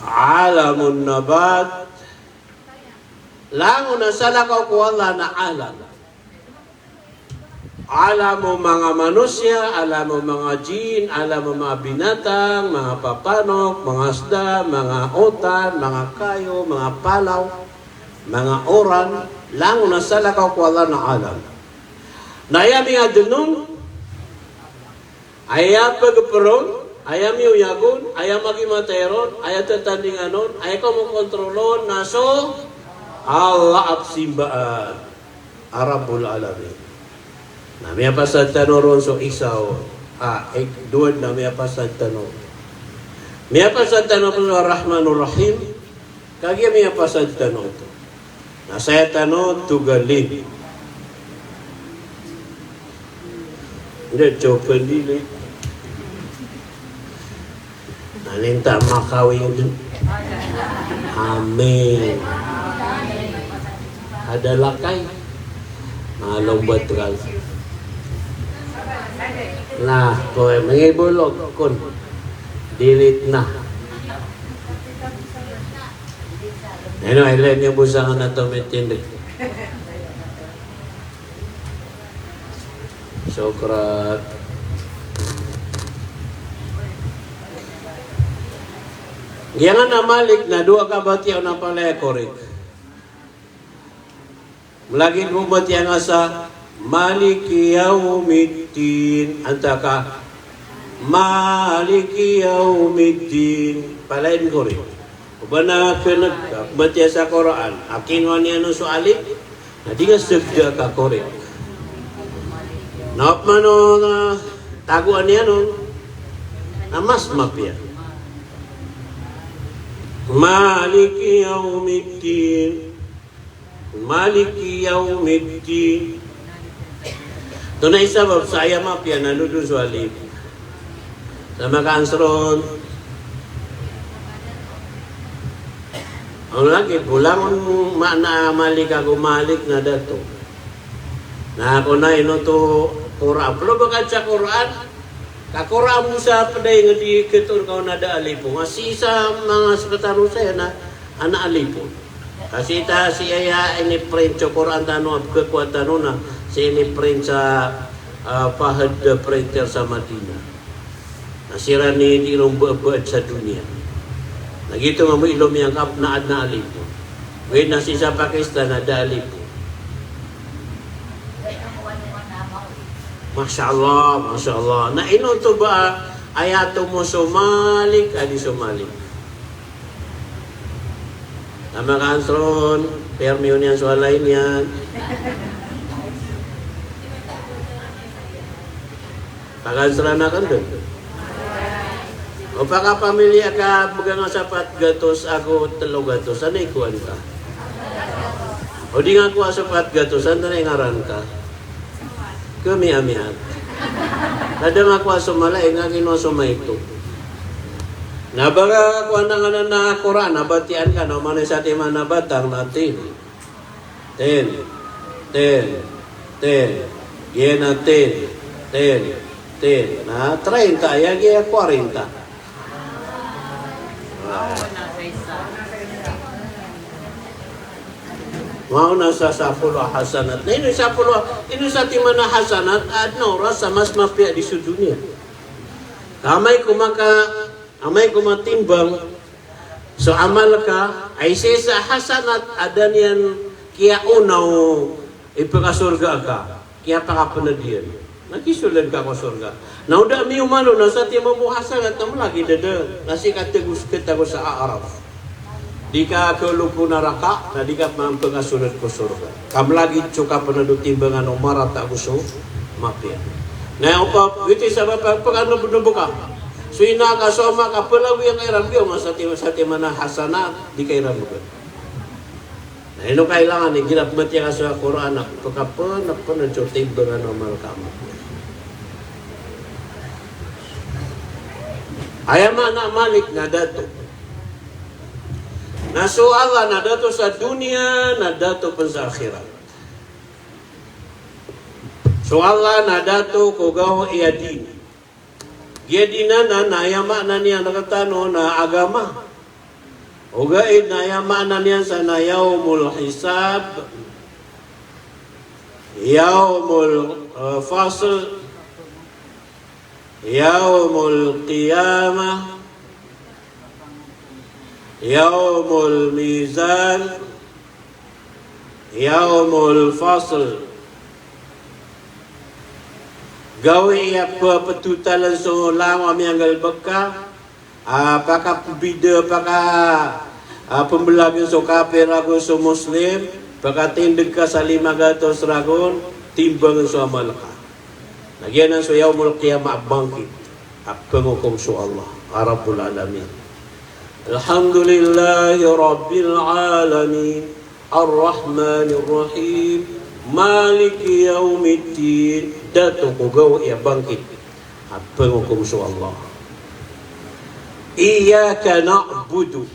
alamun nabat. Langon a salakaw ko Allah na alam. Alam o manga manosiya, alam o manga jin, alam o manga binatang, manga papanok, manga sda, manga otan, manga kayo, manga palaw, manga oran, langon a salakaw ko Allah na alam. Na aya miyangaden on, aya pagpron, aya miyoyagon, aya magimatay ron, aya tatandingan on, aya komokontrol on, na so Allah a pesimbaan a Rabbul Alamin. Na miyapasad tano ron so isa on. A, eh, dowa na miyapasad tano. Miyapasad tano ron so Ar-Rahmanur Rahim. Kagiya miyapasad tano oto. Na saya tano togalin. Anda coba dili. Na ninta makawing. Amin. Ada lakay. Malombat kal. Na, ko mangibolog kon. Delete na. Ino, ilay niyo bo sa nga na to mitindeg. Sokrat. Giyanan a Malik na dowa ka batiya on a palaya korik. Lagid o batiya nga sa Maliki yawmiddin. Antaa ka Maliki yawmiddin. Palaya korik. O ba na kena batiya sa Qur'an a kinowa niyan on so alif, na di nga sagda ka korik. Na opama na tagoan iyan on, na mas mapiya. Maliki yawmiddin. Maliki yawmiddin. Tonaa i sabap sa aya mapiya na dodon so alif. Sa makaansaron. Ang lagi, langon maana Malik ago Malik na dato. Na ako na ino to Qur'an. Plo ba ka sa Qur'an? Ka Qur'an bo sa pd a ingd i ketoon ka on a da alif on. Nga sii sa manga sekretar o saya na ana alif on. Ka sii ta sii aya iniprint so Qur'an tano a pkhakowa tano na sii iniprint sa, ah, Fahad printer sa Madinah. Na siran i di ron babaad sa doniya. Na giyoto mambo i lomiyangkap na adn a alif on. Oway na sii sa Pakistan a da alif on. Masha Allah, masha Allah. Na ino oto ba a aya tomo so Malik, a di so Malik. Na makaansaron, permi on iyan so alay niyan. Pakaansaran akn dn. O pakapamiliya ka bgan a sapat gatos ago tlo gatos, anay kowan ka? O di nga kowa so pat gatos, antonaa i ngaran ka? Kemiya-miya. Kada nga kowa so mala, ino nga kinowa so maito. Na ba ka kowa na nganan a Qur'an, na batiyaan ka, na oman i satiman a batang na tin. Tin. Tin. Tin. Giyanan tin. Tin. Tin. Na treinta, aya giya kwarenta. Maona sa sapolo a hasanat. Na ino sapolo, ino satiman a hasanat, adn a oras a mas mapiya di so doniya. Ka amay ko maka Amay ko matimbang so amal ka, ay sii sa hasanat a da niyan kiyaona o ipakasorga ka, kiyapakapened iyan. Na kisold ka ko sorga. Na o da miyoman on na satiman bo hasanat na malagid a da. Na sii ka tagos, ka tagos sa A'raf. Di ka kalopo naraka, na di ka mampengasold ko sorga. Ka malagid so kapened o timbangan o marata ago so mapiya. Na aya opama, giyoto i sabap a pekanobeneb ka. So ina ka, so ama ka, pelagoyan ka iran, giya nga satiman, satiman a hasanat, di ka iran megen. Na ino kailangan igira pematiya ka so Qur'an a pekapen, pekapen so timbangan o amal ka. Aya maana Malik na dato. Na so Allah na dato sa doniya, na dato pen sa akhirat. So Allah na dato ko gawii a din. Giya din anan na aya maana niyan rektano na agama. Ogaid na aya maana niyan sa na yawmul hisab, yawmul, eh, fasl, yawmul qiyamah, yawmul mizan, yawmul fasl. Gawii a pe-, petotalan so langon a miyanggalebek ka, a, pakapebida, paka, a, pembelagen so kapir ago so Muslim, pakatindeg ka sa lima gatos ragon, timbangen so amal ka. Na giyanan so yawmul qiyamah a bangkit a pengokom so Allah a Rabbul Alamin. Alhamdulillahi Rabbil Alamin, Arrahmanir Rahim, Maliki Yawmiddin. Dato ko gawii a bangkit a pengokom so Allah. Iyyaka na'budu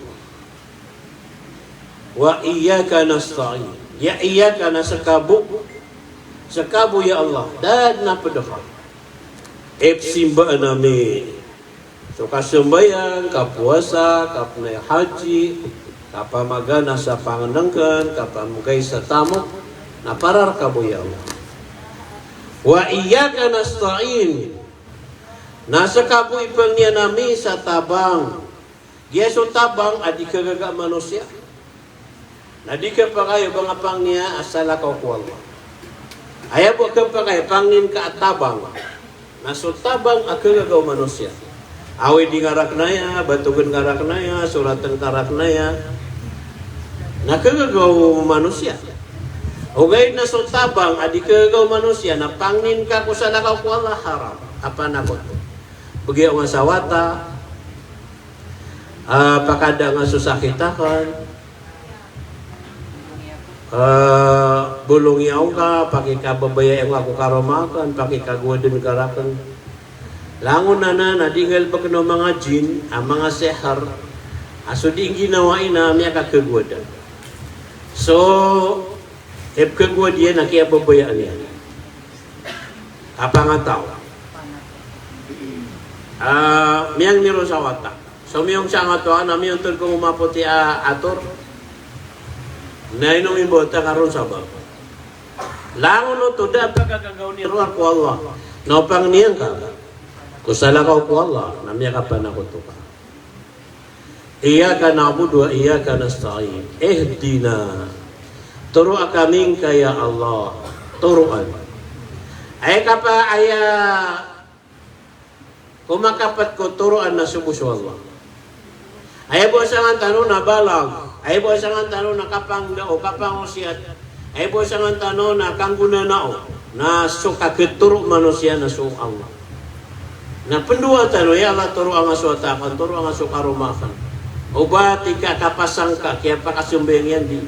wa iyyaka nasta'in. Ya iyyaka na seka bo, seka bo ya Allah, da den a ped ka. Ipesimbaan ami so kasambayang, kapowasa, kapenay haji, kapamagana sa pangenengken, kapamegay sa tamok, na para reka bo ya Allah. Wa iyyaka nasta'in. Na seka bo i pangnian ami sa tabang. Giya so tabang a di kagaga manosiya. Na di kepakay o ba nga pangnia a salakaw ko Allah. Aya bo kepakay, pangnin ka a tabang. Na so tabang a kagaga o manosiya. Awidi nga raken aya, batogen ka raken aya, soraten ka raken aya. Na kagaga o manosiya. Ogaid na so tabang a di kagaga o manosiya, na pangnin ka ko salakaw ko Allah, haram. A panakot. Begiya nga sa wata, ah, pakada nga so sakit aken, ah, bolong iyan ka, pakikababayai nga ko karoma aken, pakikagowaden ka raken. Langon anan a di nggalebeken o manga jin, a manga sihir, a so di ngginawai na miyakakagowadan. So, ipekagowad iyan a kiyababayaan iyan. Kapangataw. Ah, miyangni ron sa wata. So miyong sa wata, na miyontod ko mapoti a ator. Na ino mimbota ka ron sabap. Langon oto da a pagagagaw ni rowar ko Allah. Na o pangnin ka ko salakaw ko Allah, na miyakapanakoto ka. Iyyaka na'budu wa iyyaka nasta'in. Ihdina. Toroa kami ngka ya Allah. Toroan. Aya kapa-, aya ko makapat ko toroan na so bo so Allah. Aya bo a sangan tano na balag. Aya bo a sangan tano na kapangda o kapangosiyat. Aya bo a sangan tano na kanggonanao, na so kaketoro manosiya na so Allah. Na pendowa tano, ya Allah, toroa nga so wata aken, toroa nga so karoma aken. O ba tig ka kapasang ka, kiyapakasambayang iyan di.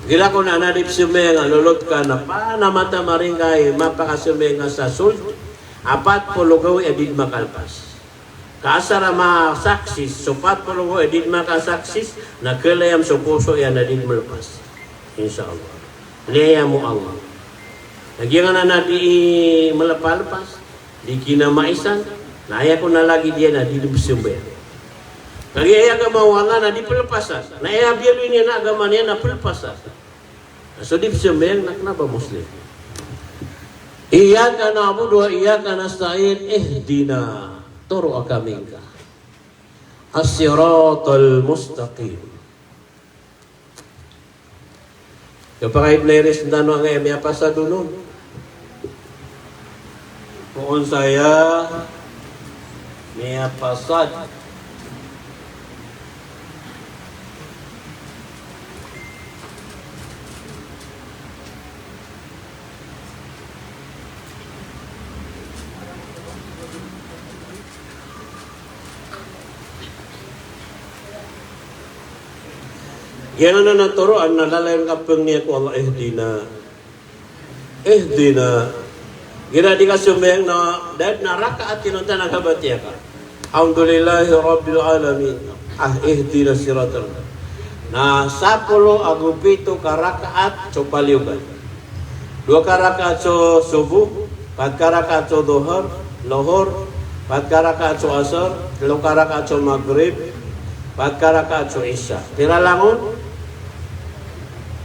Igira kon anan di pesambayang a lolot ka na panamata maringkai, mapakasambayang ka sa sold, apat polo gawii a di den makalpas. Ka asar a masaksis, so pat polo gawii a di den makasaksis, na kelayam so poso iyan a di den melepas. Insha Allah. Liyayam o Allah. Na giyanan a di melepalepas, di kinamaisan, na aya kon a lagid iyan a di den pesambayang. Kagiya aya agama o Allah na di pelepasan. Na aya biyaloy niyan a agama niyan na pelepasan. Na so di pesambayang na kena ba Muslim. Iyyaka na'budu wa iyyaka nasta'in, ihdina. Toroa kami ngka. As-siratal mustaqim. Aya pakaiza iran tano angkaya miyapasad on. Poon saya miyapasad. Giyanan a toroan na lalayon ka pangni ko Allah, ihdina. Ihdina. Igira di ka sombayang na da dn a rakaat inonta na kabatiya ka. Alhamdulillahi Rabbil Alamin. Ah, ihdinas siratal. Na sapolo ago pito ka rakaat so paliyogan. Dowa ka rakaat so subuh, pat ka rakaat so dhuhr, luhur, pat ka rakaat so asr, tlo ka rakaat so maghrib, pat ka rakaat so isha. Pira langon?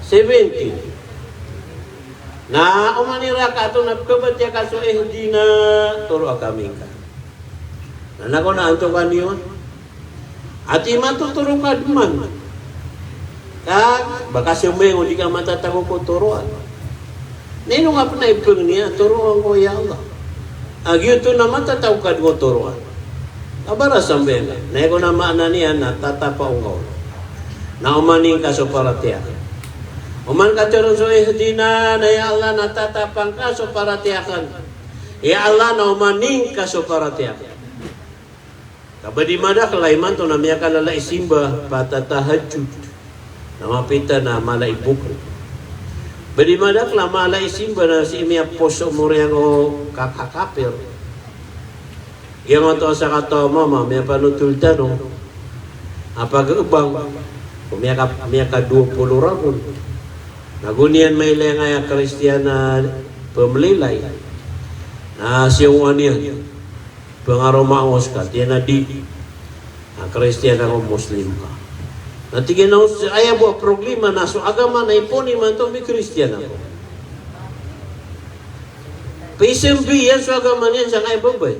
Seventeen. Na oman i rakaat on na pkhabatiya ka so ihdina, toroa kami ngka. Na nago na antonaa niyo? Ati matotoro ka dn man. Ka ba ka sombayang o di ka matatago ko toroan. Na ino nga pn a ipangni a toroan ko ya Allah. A giyoto na matatago ka dn ko toroan. Ka ba ra sambayang ka. Na aya kon a maana niyan na tatapa o ngka on. Na omaning ka so paratiyaya. Oman ka toroon so ihdina, na ya Allah na tatapa ngka so paratiyaya akn. Ya Allah na omaning ka so paratiyaya akn. Ka ba di madakl a imanto na miyakalala i simba, patatahajjud. Na mapita na mala i bokl. Ba di madakl a mala i simba na sii miyaposo moriyan ko kakakapir. Giyangoto a sakataw a mama, miyapanotol tano a pagabang ko miyaka, miyakadowa polo ragon. Na go niyan mailay angkaya Kristiyan a pmlilay. Na siyowa niyan. Pangaroma ako ska, tiyan a di. Na Kristiyan ako, Muslim ka. Na tig iyan a, aya bo a problema na so agama na ipoon imanto mi Kristiyan ako. Pisambi iyan so agama niyan sangkaya babay.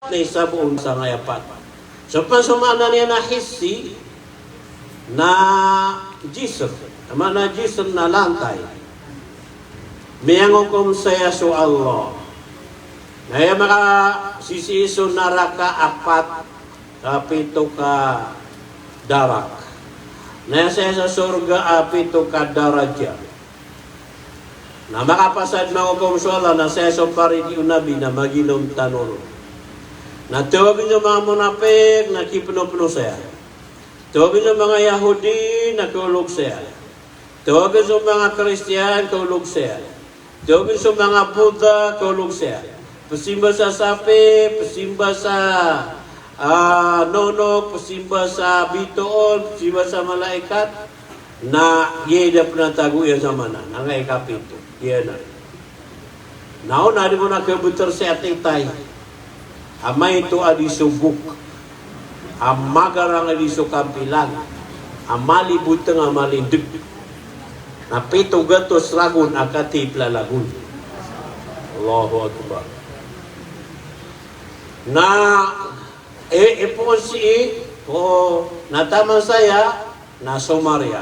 Na isa bo on sangkaya pat. So pn so maana niyan a hissi, na jisr. Maana jisr na lantay. Miyangokom saya so Allah. Na aya makasisii so naraka a pat ka pito ka darak. Na aya saya so sorga a pito ka daraja. Na makapasad mangokom so Allah na saya so paridi o Nabi na maginom tano ron. Na tawagen so manga monapik na kipnopno saya. Tawagen so manga Yahudi na kaolog saya. Tawagen so manga Kristiyan, kaolog saya. Tawagen so manga Buddha, kaolog saya. Psimba sa sapi, psimba sa, ah, nonok, psimba sa bitoon, psimba sa malaikat. Na giya i da pn a tago iyan sa maana, na angkaya kapito. Giyanan. Na on a di ko na kabtr sii a titay a maito a di so bok, a magarang a di so kampilan, a malibotng a malindg. Na pito gatos ragon a katii plalagon. Allahu Akbar. Na, e, ipoon sii ko, na taman saya, na somariya.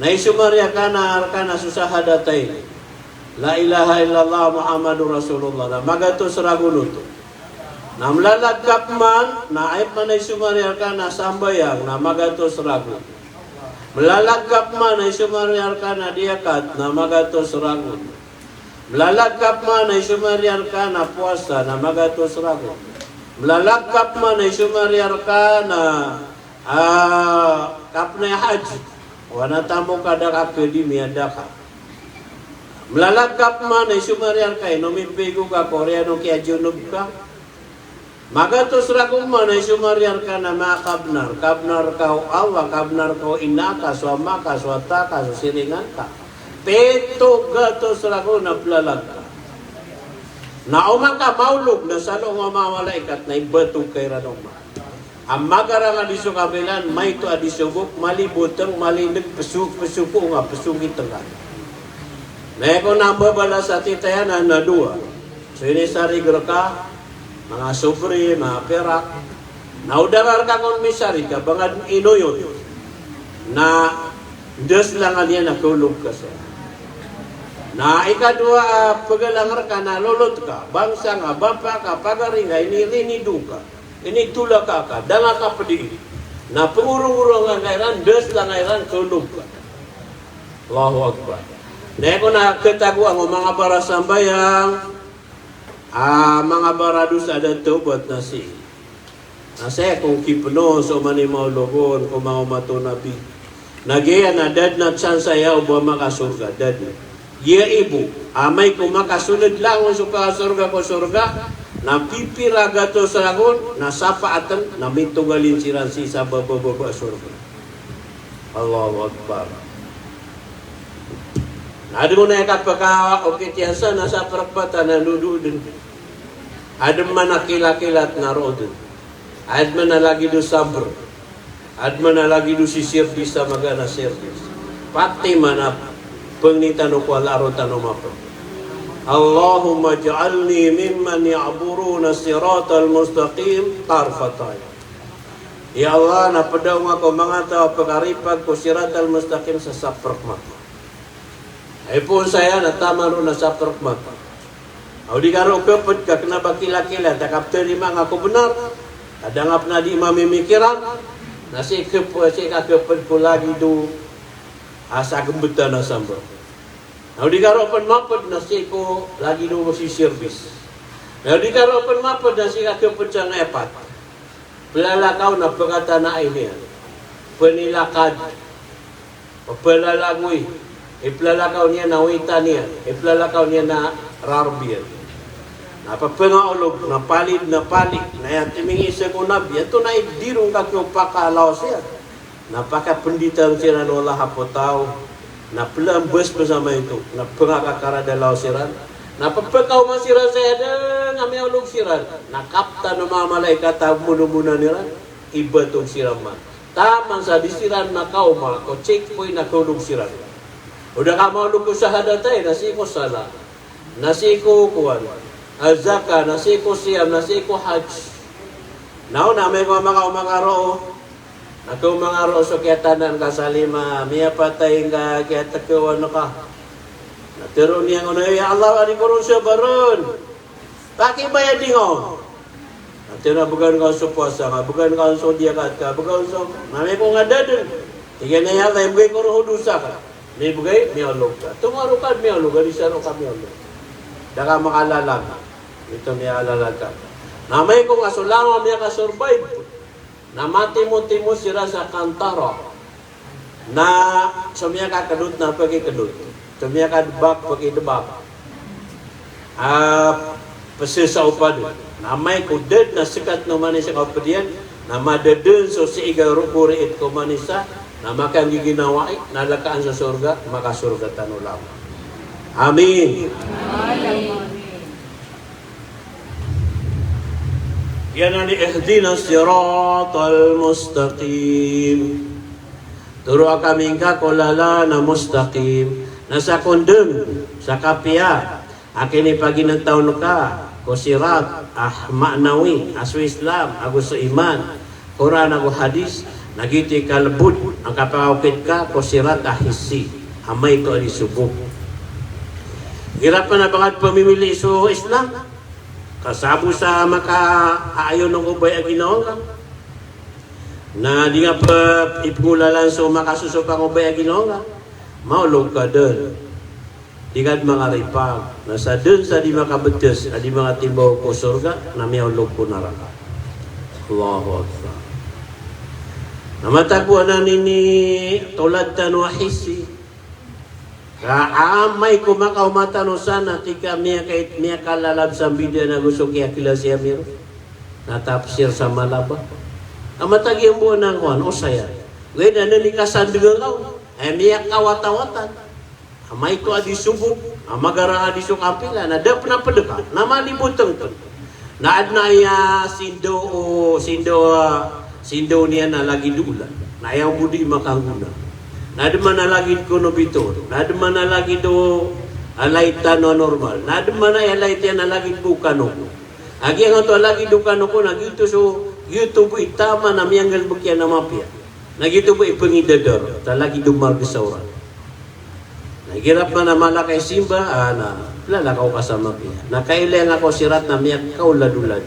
Na isomariya ka na rkana so shahadatayn. La ilaha illallah Muhammadur Rasulullah. Na magatos ragon oto. Na mlalag ka pman, na aya pman a isomariya rkana sambayang, na magatos ragon. Mlalag ka pman a isomariya rkana diyakat, na magatos ragon. Mlalag ka pman a isomariya rkana powasa, na magatos ragon. Mlalag ka pman a isomariya rkana Ah, kapnay hajj. Wana tamok a da ka kadi miyada ka. Mlalag ka pman a isomariya rka, ino mipaigo ka ko oriyan o kiyajunub ka. Magatos ragon man a isomariya rka na makabnar, kabnar ka o Allah, kabnar ka o ina ka, so ama ka, so wata ka, so siringan ka. Pito gatos ragon a plalag ka. Na oman ka maolog na saloong a manga malaikat na ibatog ka iran oman. A magarang a di so kapilan, maito a di so bok, maliboteng, malindeg, peso-, pesoko nga, pesokiteng ka. Na aya kon a mbabalas a titaya na, na dowa. So inisarig rka, manga sobre, manga perak. Na o da nga rka kon misari ka ba nga dn inoyot, na ndas langan iyan a kaolog ka saya. Na ikadowa a pagalang rka na lolot ka, bangsa nga, bapa ka, pagari nga, inilinido ka, initolak ka, da nga kapdi. Na pngorongorong nga iran, ndas langan iran, kaolog ka. Allahu Akbar. Na aya kon a khatagoan o manga barasambayang, a manga baradosa a da tawbat na sii. Na saya kon kipno so mani maolog on ko manga omat o Nabi. Na giya na da dn a tsansa iyan o ba makasorga, da dn. Giya ibo, amay ko makasold langon so pakasorga ko sorga, na pipira gatos ragon, na sapaatn, na mitogalin siran sii sa babababa sorga. Allahu Akbar. Na adn man a aya kapakaokit iyan sa na sa prkpatan na dodoodn. Adn man a kilakilat na roodn. Adn man a lagid o sambr. Adn man a lagid o sisirbis sa magaan a sirbis. Pati man a pangni tano ko Allah a roo tano mapd. Allahumma ij'alni mimman ya'buruna siratal mustaqim tarfata ayn. Ya Allah, na pd ako ko manga taw a pkaripag ko siratal mustaqim sa saprk mata. Ay poon saya na taman ron na saprk mata. Aw di ka ron khapd ka kna ba kilakilat a kaptarima nga ko bnar. Ka da nga pn a di mamimikiran. Na sii khap-, sii ka khapd ko lagid o a sagmbtan a sambr. Aw di ka ron pn mapd na sii ko lagid o sisirbis. Aw di ka ron pn mapd na sii ka khapd sa nga ipat. Plalakaw na pkatanaay niyan. Pnilakad. Plalalagoy. Iplalakaw niyan na witan iyan. Iplalakaw niyan na rarb iyan. Na pphanga olog, na palid, na pali. Na aya timingi sii ko Nabi, antonaa i di ron kagiya pakalawas iyan. Na pakapnditan siran o Allah a potaw, na plambas pn sa maito, na pngakakarada lawas iran, na pphakaoma siran sa aya dn a miyaolog siran, na kaptan o manga malaikat a monomonan iran, ibatog siran man. Taman sa di siran makaoma ko checkpoint a kaolog siran. O da ka maolog ko shahadatayn, na sii ko sala. Na sii ko kowan, a zaka, na sii ko siyam, na sii ko hajj. Na o na amay ko makaoma ka roo. Na kaoma nga roo so kiyatandaan ka sa lima, miyapatay nga kiyatkawan ka. Na tharoon iyan on a, "Ya Allah, adi ko ron sabarn. Pakibayadi nga on." Na tharoon a, "Bgan ka on so powasa nga, bgan ka on so diyakat ka, bgan ka on so," na amay ko nga da dn. Tig iyan a, "Ya Allah, ibgay ko ron o dosa ka." Mibgay, miyaolog ka. Tonga roo ka miyaolog, adi sa roo ka miyaolog. Da ka makalalag. Ito miyalalag ka. Na amay ko nga so langon a miyakasurvive. Na matimotimo siran sa kantara. Na so miyakakdot na pkikdot. So miyakadbak, pkidbak. A, pzasa o pd. Na amay ko da dn a sktn o manisa ko pd iyan, na mada dn so sii ko roo ko riit ko manisa, na makanggiginawai, na lkaan sa sorga, makasorga tano langon. Amin. Amin. Giyanan i ihdinas siratal mustaqim. Toroa kami ngka ko lalan a mustaqim. Na sakn dn sa kapiya a kinipagintaw ngka ko sirat a ma'nawi, a so Islam ago so iman, Qur'an ago hadis, na giyoto i kalbod a kapakaokit ka ko sirat a hissi, a maito a di sobok. Igira pn a ba ngka pmimili so Islam, ka sabo sa makaayon ko babay a ginawa ngka. Na di nga pipngolalan so makasosopang o babay a ginawa ngka. Maolog ka dn. Di ka dn mangaripang. Na sa dn sa di makabts a di mangatimbaw ko sorga, na miyaolog ko naraka. Allahu Akbar. Na matago anan ini tolad tano a hissi. Ka amay ko makaoma tano san a tig ka miyakait, miyakalalab sa mbidaan ago so kiyaklasi ami ron. Na tafsir sa Malaba. A matag iyan bo anan kowan, o saya. Gawii na nan i kasandngan ka on. Ay miyakawatawatan. A maito a di sobok, a magarang a di so kampila, na da pn a pd ka, na malibotng pn. Na adn a aya sindaw o, sindaw, a, sindaw niyan a lagid o olan. Na aya bo di makanggona. Na adn man a lagid ko nobitor. Na adn man a lagid o, a, light tano a normal. Na adn man a aya light iyan a lagid bo kano. A giyangkoto a lagid o kano ko, na giyoto so Giyoto bo i taman a miyanggalbk iyan a mapiya. Na giyoto bo i pngidadar, ta lagid o margn sa oran. Na igira pman a mala ka i simba, a, na lalakaw ka sa mapiya. Na kailay ngka ko sirat na miyakaoladolad.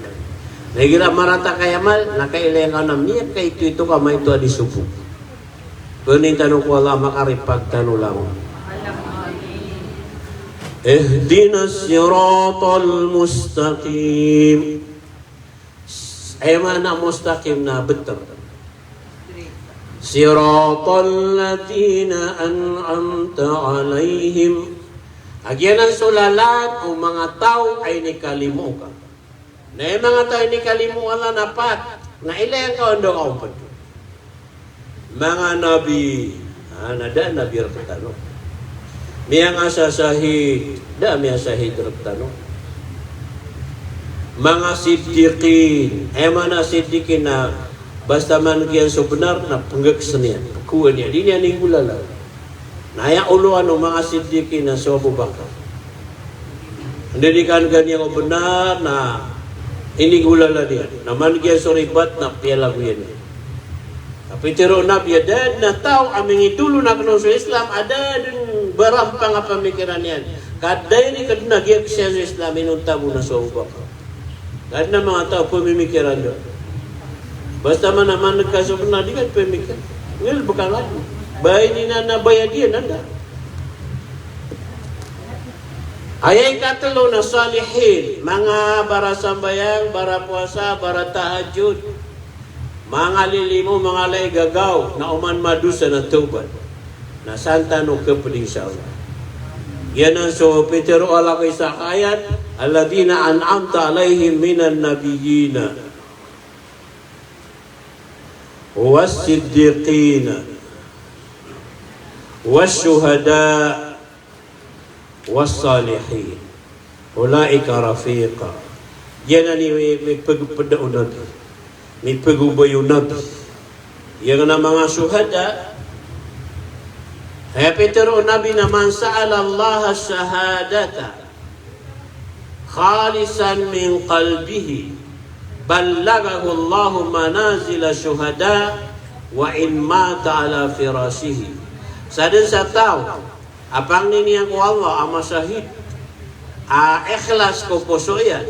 Na igira marata ka i amal, na kailay ngka na miyakaitoito ka maito a di sobong. Pangnin tano ko Allah a makaripag tano langon. Ihdinas siratal mustaqim. Aya maana mustaqim na btr. Siratal ladhina an'amta alaihim. A giyanan so lalan o manga taw a inikalimo ka. Na aya manga taw a inikalimo o Allah na pat, na ilay angka on da ka on pd. Manga nabi, a, na da a nabi rktano. Miyangasasahid, da a miyasahid rktano. Manga siddiqin, aya maana siddiqin na basta man giyan so bnar na pnggks niyan, pkowaan iyan, di niyan inggolalan. Na aya olowan o manga siddiqin na so Abu Bakar. Anda di kan gani ako bnar na inigolalan iyan. Na man giyan so ribat na piyalagoyan iyan. Ka pitharo o Nabi a da dn a taw a mingitolon akn on so Islam a da dn barampang a pamikiran iyan. Ka da ini ka dn a giyaks iyan so Islam, inonta bo na so Abu Bakar. Adn a manga taw a pmimikiran dn. Basta man a maneg ka so bnar, di ka pmimikir. Nggalbka ngka. Ba ini na, na bayad iyan, anda. Aya ikatlo na salihin, manga barasambayang, barapowasa, baratahajjud, manga lilimo, manga lagagaw, na oman madosa na tawbat. Na san tano khapd, insha Allah. Giyanan so pitharo o Allah ko isa ka ayat, "Alladhina an'amta alaihim minan nabiyyina was siddiqina was shuhada was salihin. Ulaika rafiqa." Giyanan i mi-, mipagpda o Nabi. Mipagobay o Nabi. Giyanan a manga shuhada. Aya pitharo o Nabi na, "Man sa'ala Allaha shahadata khalisan min qalbihi, ballaghahu Allahu manazila shuhada, wa in mata ala firashihi." Sadn sa taw a pangnin iyan ko Allah a masahid, a ikhlas ko poso iyan,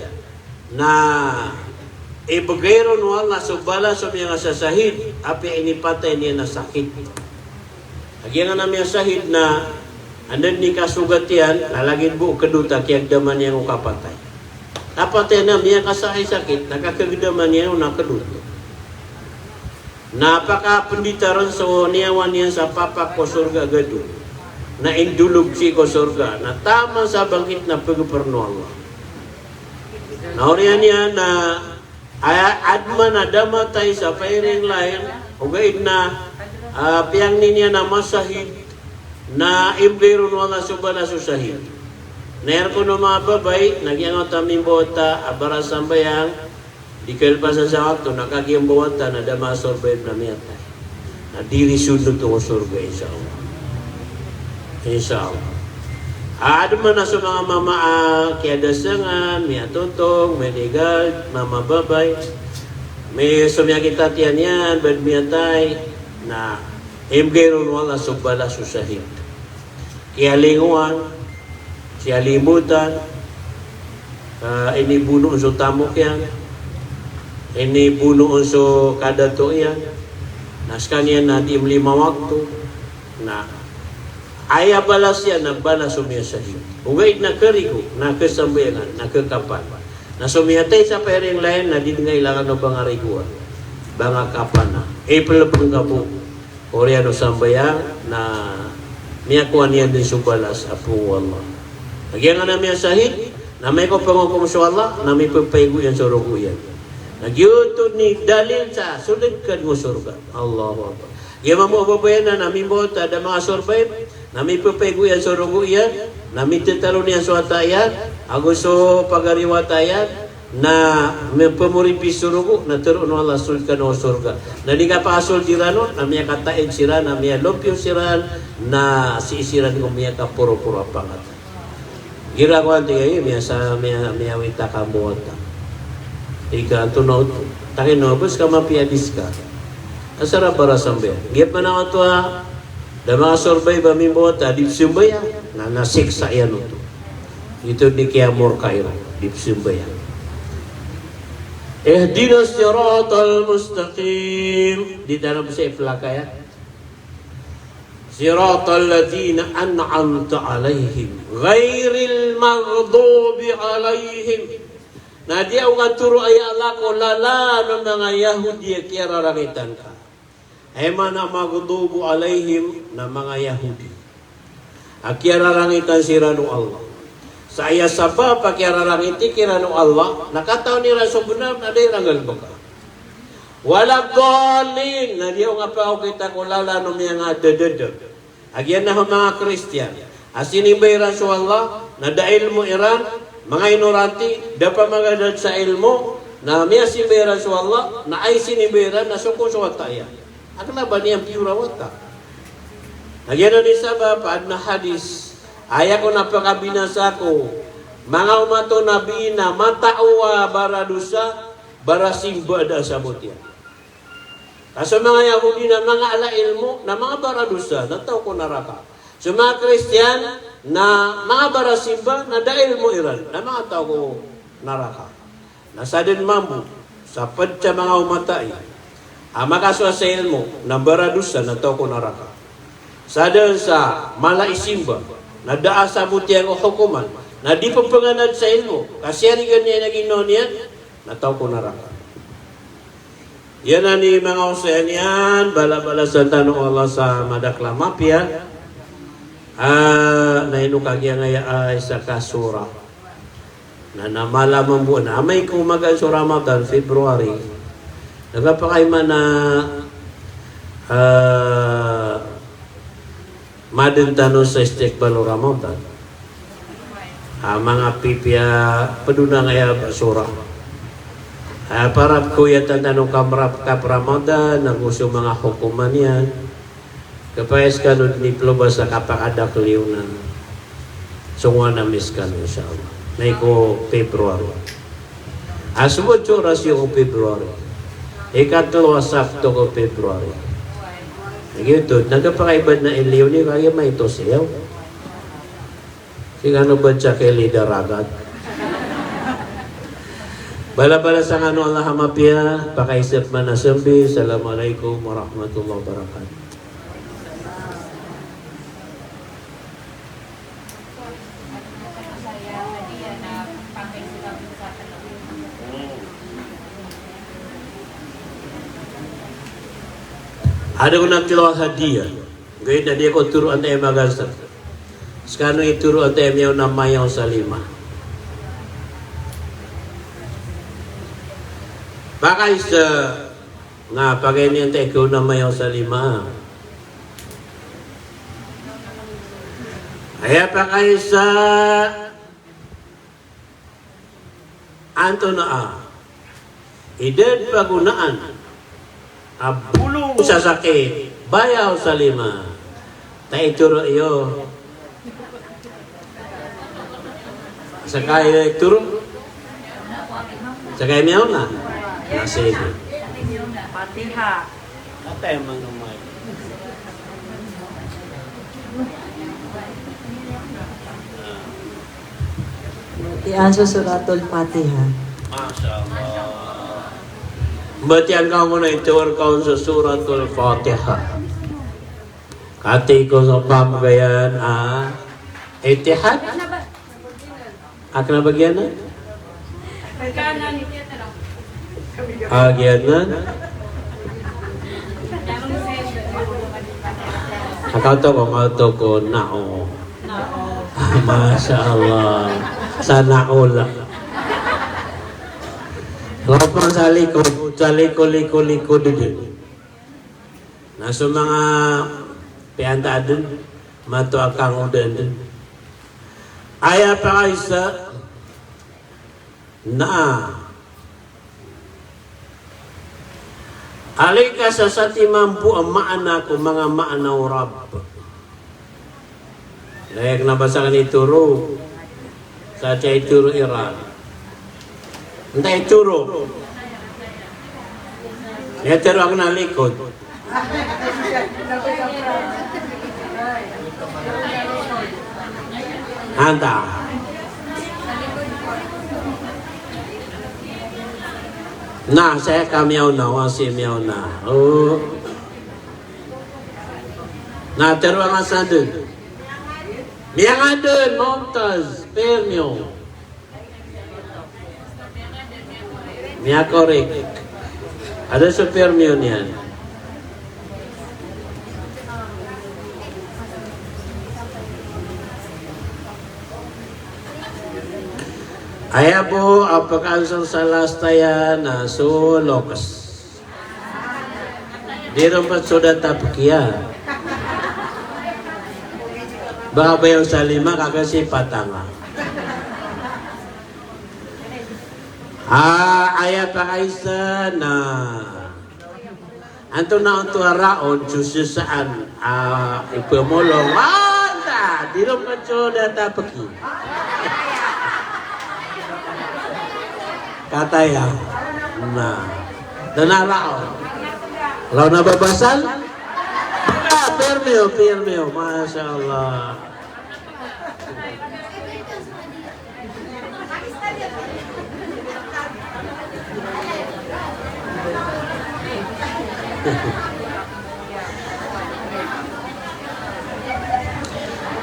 na ibgay ron o Allah so balas o miyangasasahid, apiya inipatay niyan a sakit. A giyanan a miyasahid na anda dn i kasogat iyan, na lagid bo o kdot a kiyagdaman iyan o kapatay. Kapatay na miyakasakit-sakit, na kakagdaman iyan on na kdot. Na pakapndita ron so niyawa niyan sa papak ko sorga a gadong. Na indolog sii ko sorga. Na taman sa bangkit na pagprn o Allah. Na oriyan iyan na, aya, adn man a da matay sa firing line, ogaid na, ah, piyangnin iyan a masahid, na imbgay ron o Allah so balas o sahid. Na aya rkano a manga babay, na giyangkoto a mimbawata a barasambayang, di kalpasan sa wakto, na kagiya mbawata na da masorba iyan na miyatay. Na di ri sonot ko sorga, insha Allah. Insha Allah. Adn man a so manga mama a kiyadasangan, miyatotong, minigal, mama babay. May so miyakitatiyan iyan, ba dn miyatay, na imbgay ron o Allah so balas o sahid. Kiyalingowan, kiyalimotan, ah, inibono on so tamok iyan, inibono on so kadato iyan, na skaniyan na di mlima wakto, na aya balas iyan na balas o miyasahid. Ogaid na karigo, na kasambayangan, na kakapan. Na so miyatay sa firing line, na di dn kailangan o ba nga rigoan, ba nga kapanan. Iplbng ka bo. Oriyan o sambayang na miyakowa niyan dn so balas a phoon o Allah. Na giyanan a miyasahid, na amay ko pngokom so Allah, na mipphaigo iyan so rogo iyan. Na giyoto dn i dalil sa sold ka dn ko sorga. Allahu Akbar. Giya mama o babay anan a mimbawata a da manga sorba iyan, na mipphaigo iyan so rogo iyan, na mithataro niyan so wata iyan, ago so pagari o wata iyan, na mipmoripis so rogo, na tharoon o Allah, sold kano ko sorga. Na di kapakasold iran on, na miyakataid siran, na miyalompiyo siran, na sii siran ko miyakaporoporo a pangatan. Igira ko anto aya, miyasa-, miya-, miyawita ka mbawata. Ika antonaa oto. Takino, bes ka mapiya di ska. Asar a para sambayang. Giya pman a wata a da makasorbay ba mimbawata, di psambayang. Na, na siksa iyan oto. Ito di kiyamorka iran, di psambayang. Ihdinas siratal mustaqim. Di tano bes a iplakaya. Siratal ladhina an'amta alaihim. Ghairil maghdubi alaihim. Na di ako katoro, aya Allah, ko lalan o manga Yahudi a kiyararangitan ka. Aya maana a maghdubu alaihim na manga Yahudi a kiyararangitan siran o Allah. Sa aya sabap a kiyararangiti kiran o Allah, na katawan iran so bnar na da iran galbka. Wala dhallin, na di ako nga pakaokita ko lalan o miyangadadada. A giyanan a manga Kristiyan a sinimba iran so Allah, na da ilmo iran, manga inoranti, da pamagadad sa ilmo, na miyasimba iran so Allah, na aya sinimba iran na so ko so wata iyan. A kna ba niyan piyora wata. A giyanan i sabap a adn a hadis, aya kon a pakabinasa ko manga omat o Nabi na matao a baradosa, barasimba a da a sabot iyan. Ka so manga Yahudi na manga ala ilmo, na manga baradosa, na taw ko naraka. So manga Kristiyan na manga barasimba, na da ilmo iran, na manga taw ko naraka. Na sadn mambo sa pd sa manga omat ai a makasowa sa ilmo, na baradosa, na taw ko naraka. Sadn sa mala i simba, na da a sabot iyan ko hokoman, na di pphangandad sa ilmo, ka siyarigan iyan a ginawa niyan, na taw ko naraka. Giyanan i manga osayan iyan, balabalasan tano o Allah sa madakl a mapiya. Ah, na ino kagiya ngaya a isa ka sura. Na, na mala mambo na amay ko magaan so Ramadan, February. Na kapakay man a, ah, madn tano sa istiqbal o Ramadan. Ah, manga pipiya pd on a ngaya a sura. Ah, para koyatan tano kamrap kap Ramadan, ago so manga hokoman iyan. Kapakay skano dn i plobas a kapakadakl iyo na. Songowan ami skano, insha Allah. Na iko February. A so bo so oras iyo ko February. Ikatlo a Sabto ko February. Giyoto, na kapakay ba na iliyo niyo, kagiya maito siyaw. Sii kano ba sa kili daragat. Balabalasan kano o Allah a mapiya, pakaisa pman a sambi. Assalamualaikum warahmatullahi wabarakatuh. Adn a tlo a hadiya. Gawii na di ako toro antaa i magaan sa. Skano i toro antaa i miyaona mayaw sa lima. Pakaisa, na pakaini antaa i kaona mayaw sa lima. Aya pakaisa, antonaa i da dn pagonaan a bolong sa sakit, bayaw sa lima. Ta itoro iyo. Ska iyo itoro? Ska i miyaona? Na sige. Fatiha. Atay man umay. Batiya so Suratul Fatiha. Masha Allah. Batiya ka on a itawar ka on so Suratul Fatiha. Katii ko so pamagayan a Ittihad. A kna ba giyanan? A giyanan? A kaoto ko, kaoto ko nao. Masha Allah. Sa nao la. Lopang sa likod, sa liko, liko, likod dn. Na so manga piyantaa dn, mato a kangodan dn. Aya pakaisa, na alika sa satiman bo a maana ko manga maana o Rabb. Laya kna ba sa kna itoro. Sa tiya itoro iran. Antaa itoro? Miyatharo ako na likod. Anta. Na, saya ka miyaona, wasi miyaona. O. Na, tharo angka sa dn. Miyangadn, Momtaz, Permio. Miyakorek. Ada so Permio niyan. Aya bo a pakansel sa last aya na so loks. Di ron pn so da tapkiya. Ba, ba iyo sa lima ka kasi patanga. Ah, aya pakaisa na antonaa oto a raon so sisaan a ipamolong. Anta, di ron pn so da tapki. Kataya. Na. Dn a raon. Raon a babasal? Ah, Permio, Permio. Masha Allah.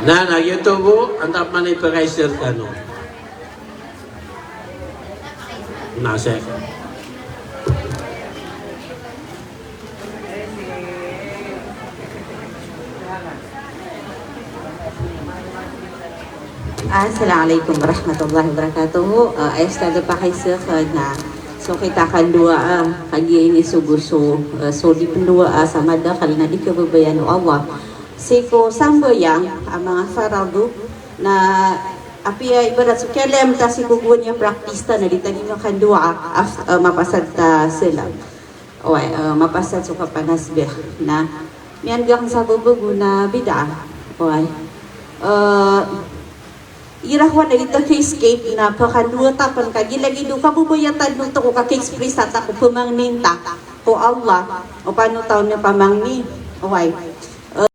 Na, na, giyoto bo, antaa pman i pakaisa rkano. Na, sir. Assalamu alaikum warahmatullahi wabarakatuh. Eh, aya stad a pakaisa ko na so kita kandowaa, kagiya inisogo so, eh, so di pndowaa sa madakl na di kababayaan o Allah. Sii ko sambayang a manga faradu na apiya ibarat so kiyalam ta sii ko gowani a practice ta na di ta di makandowaa, af-, eh, mapasad ta salam. Oway, eh, mapasad so kapanasbih na miyan'g akn sa babago na bid'ah. Oway. Eh, igira ko na di ta ka-escape na pakandowa ta pn ka lagid o kababaya tano oto ko kaki-express ta ko pamangnin ta ko Allah, o pano ta on pamangni. Oway.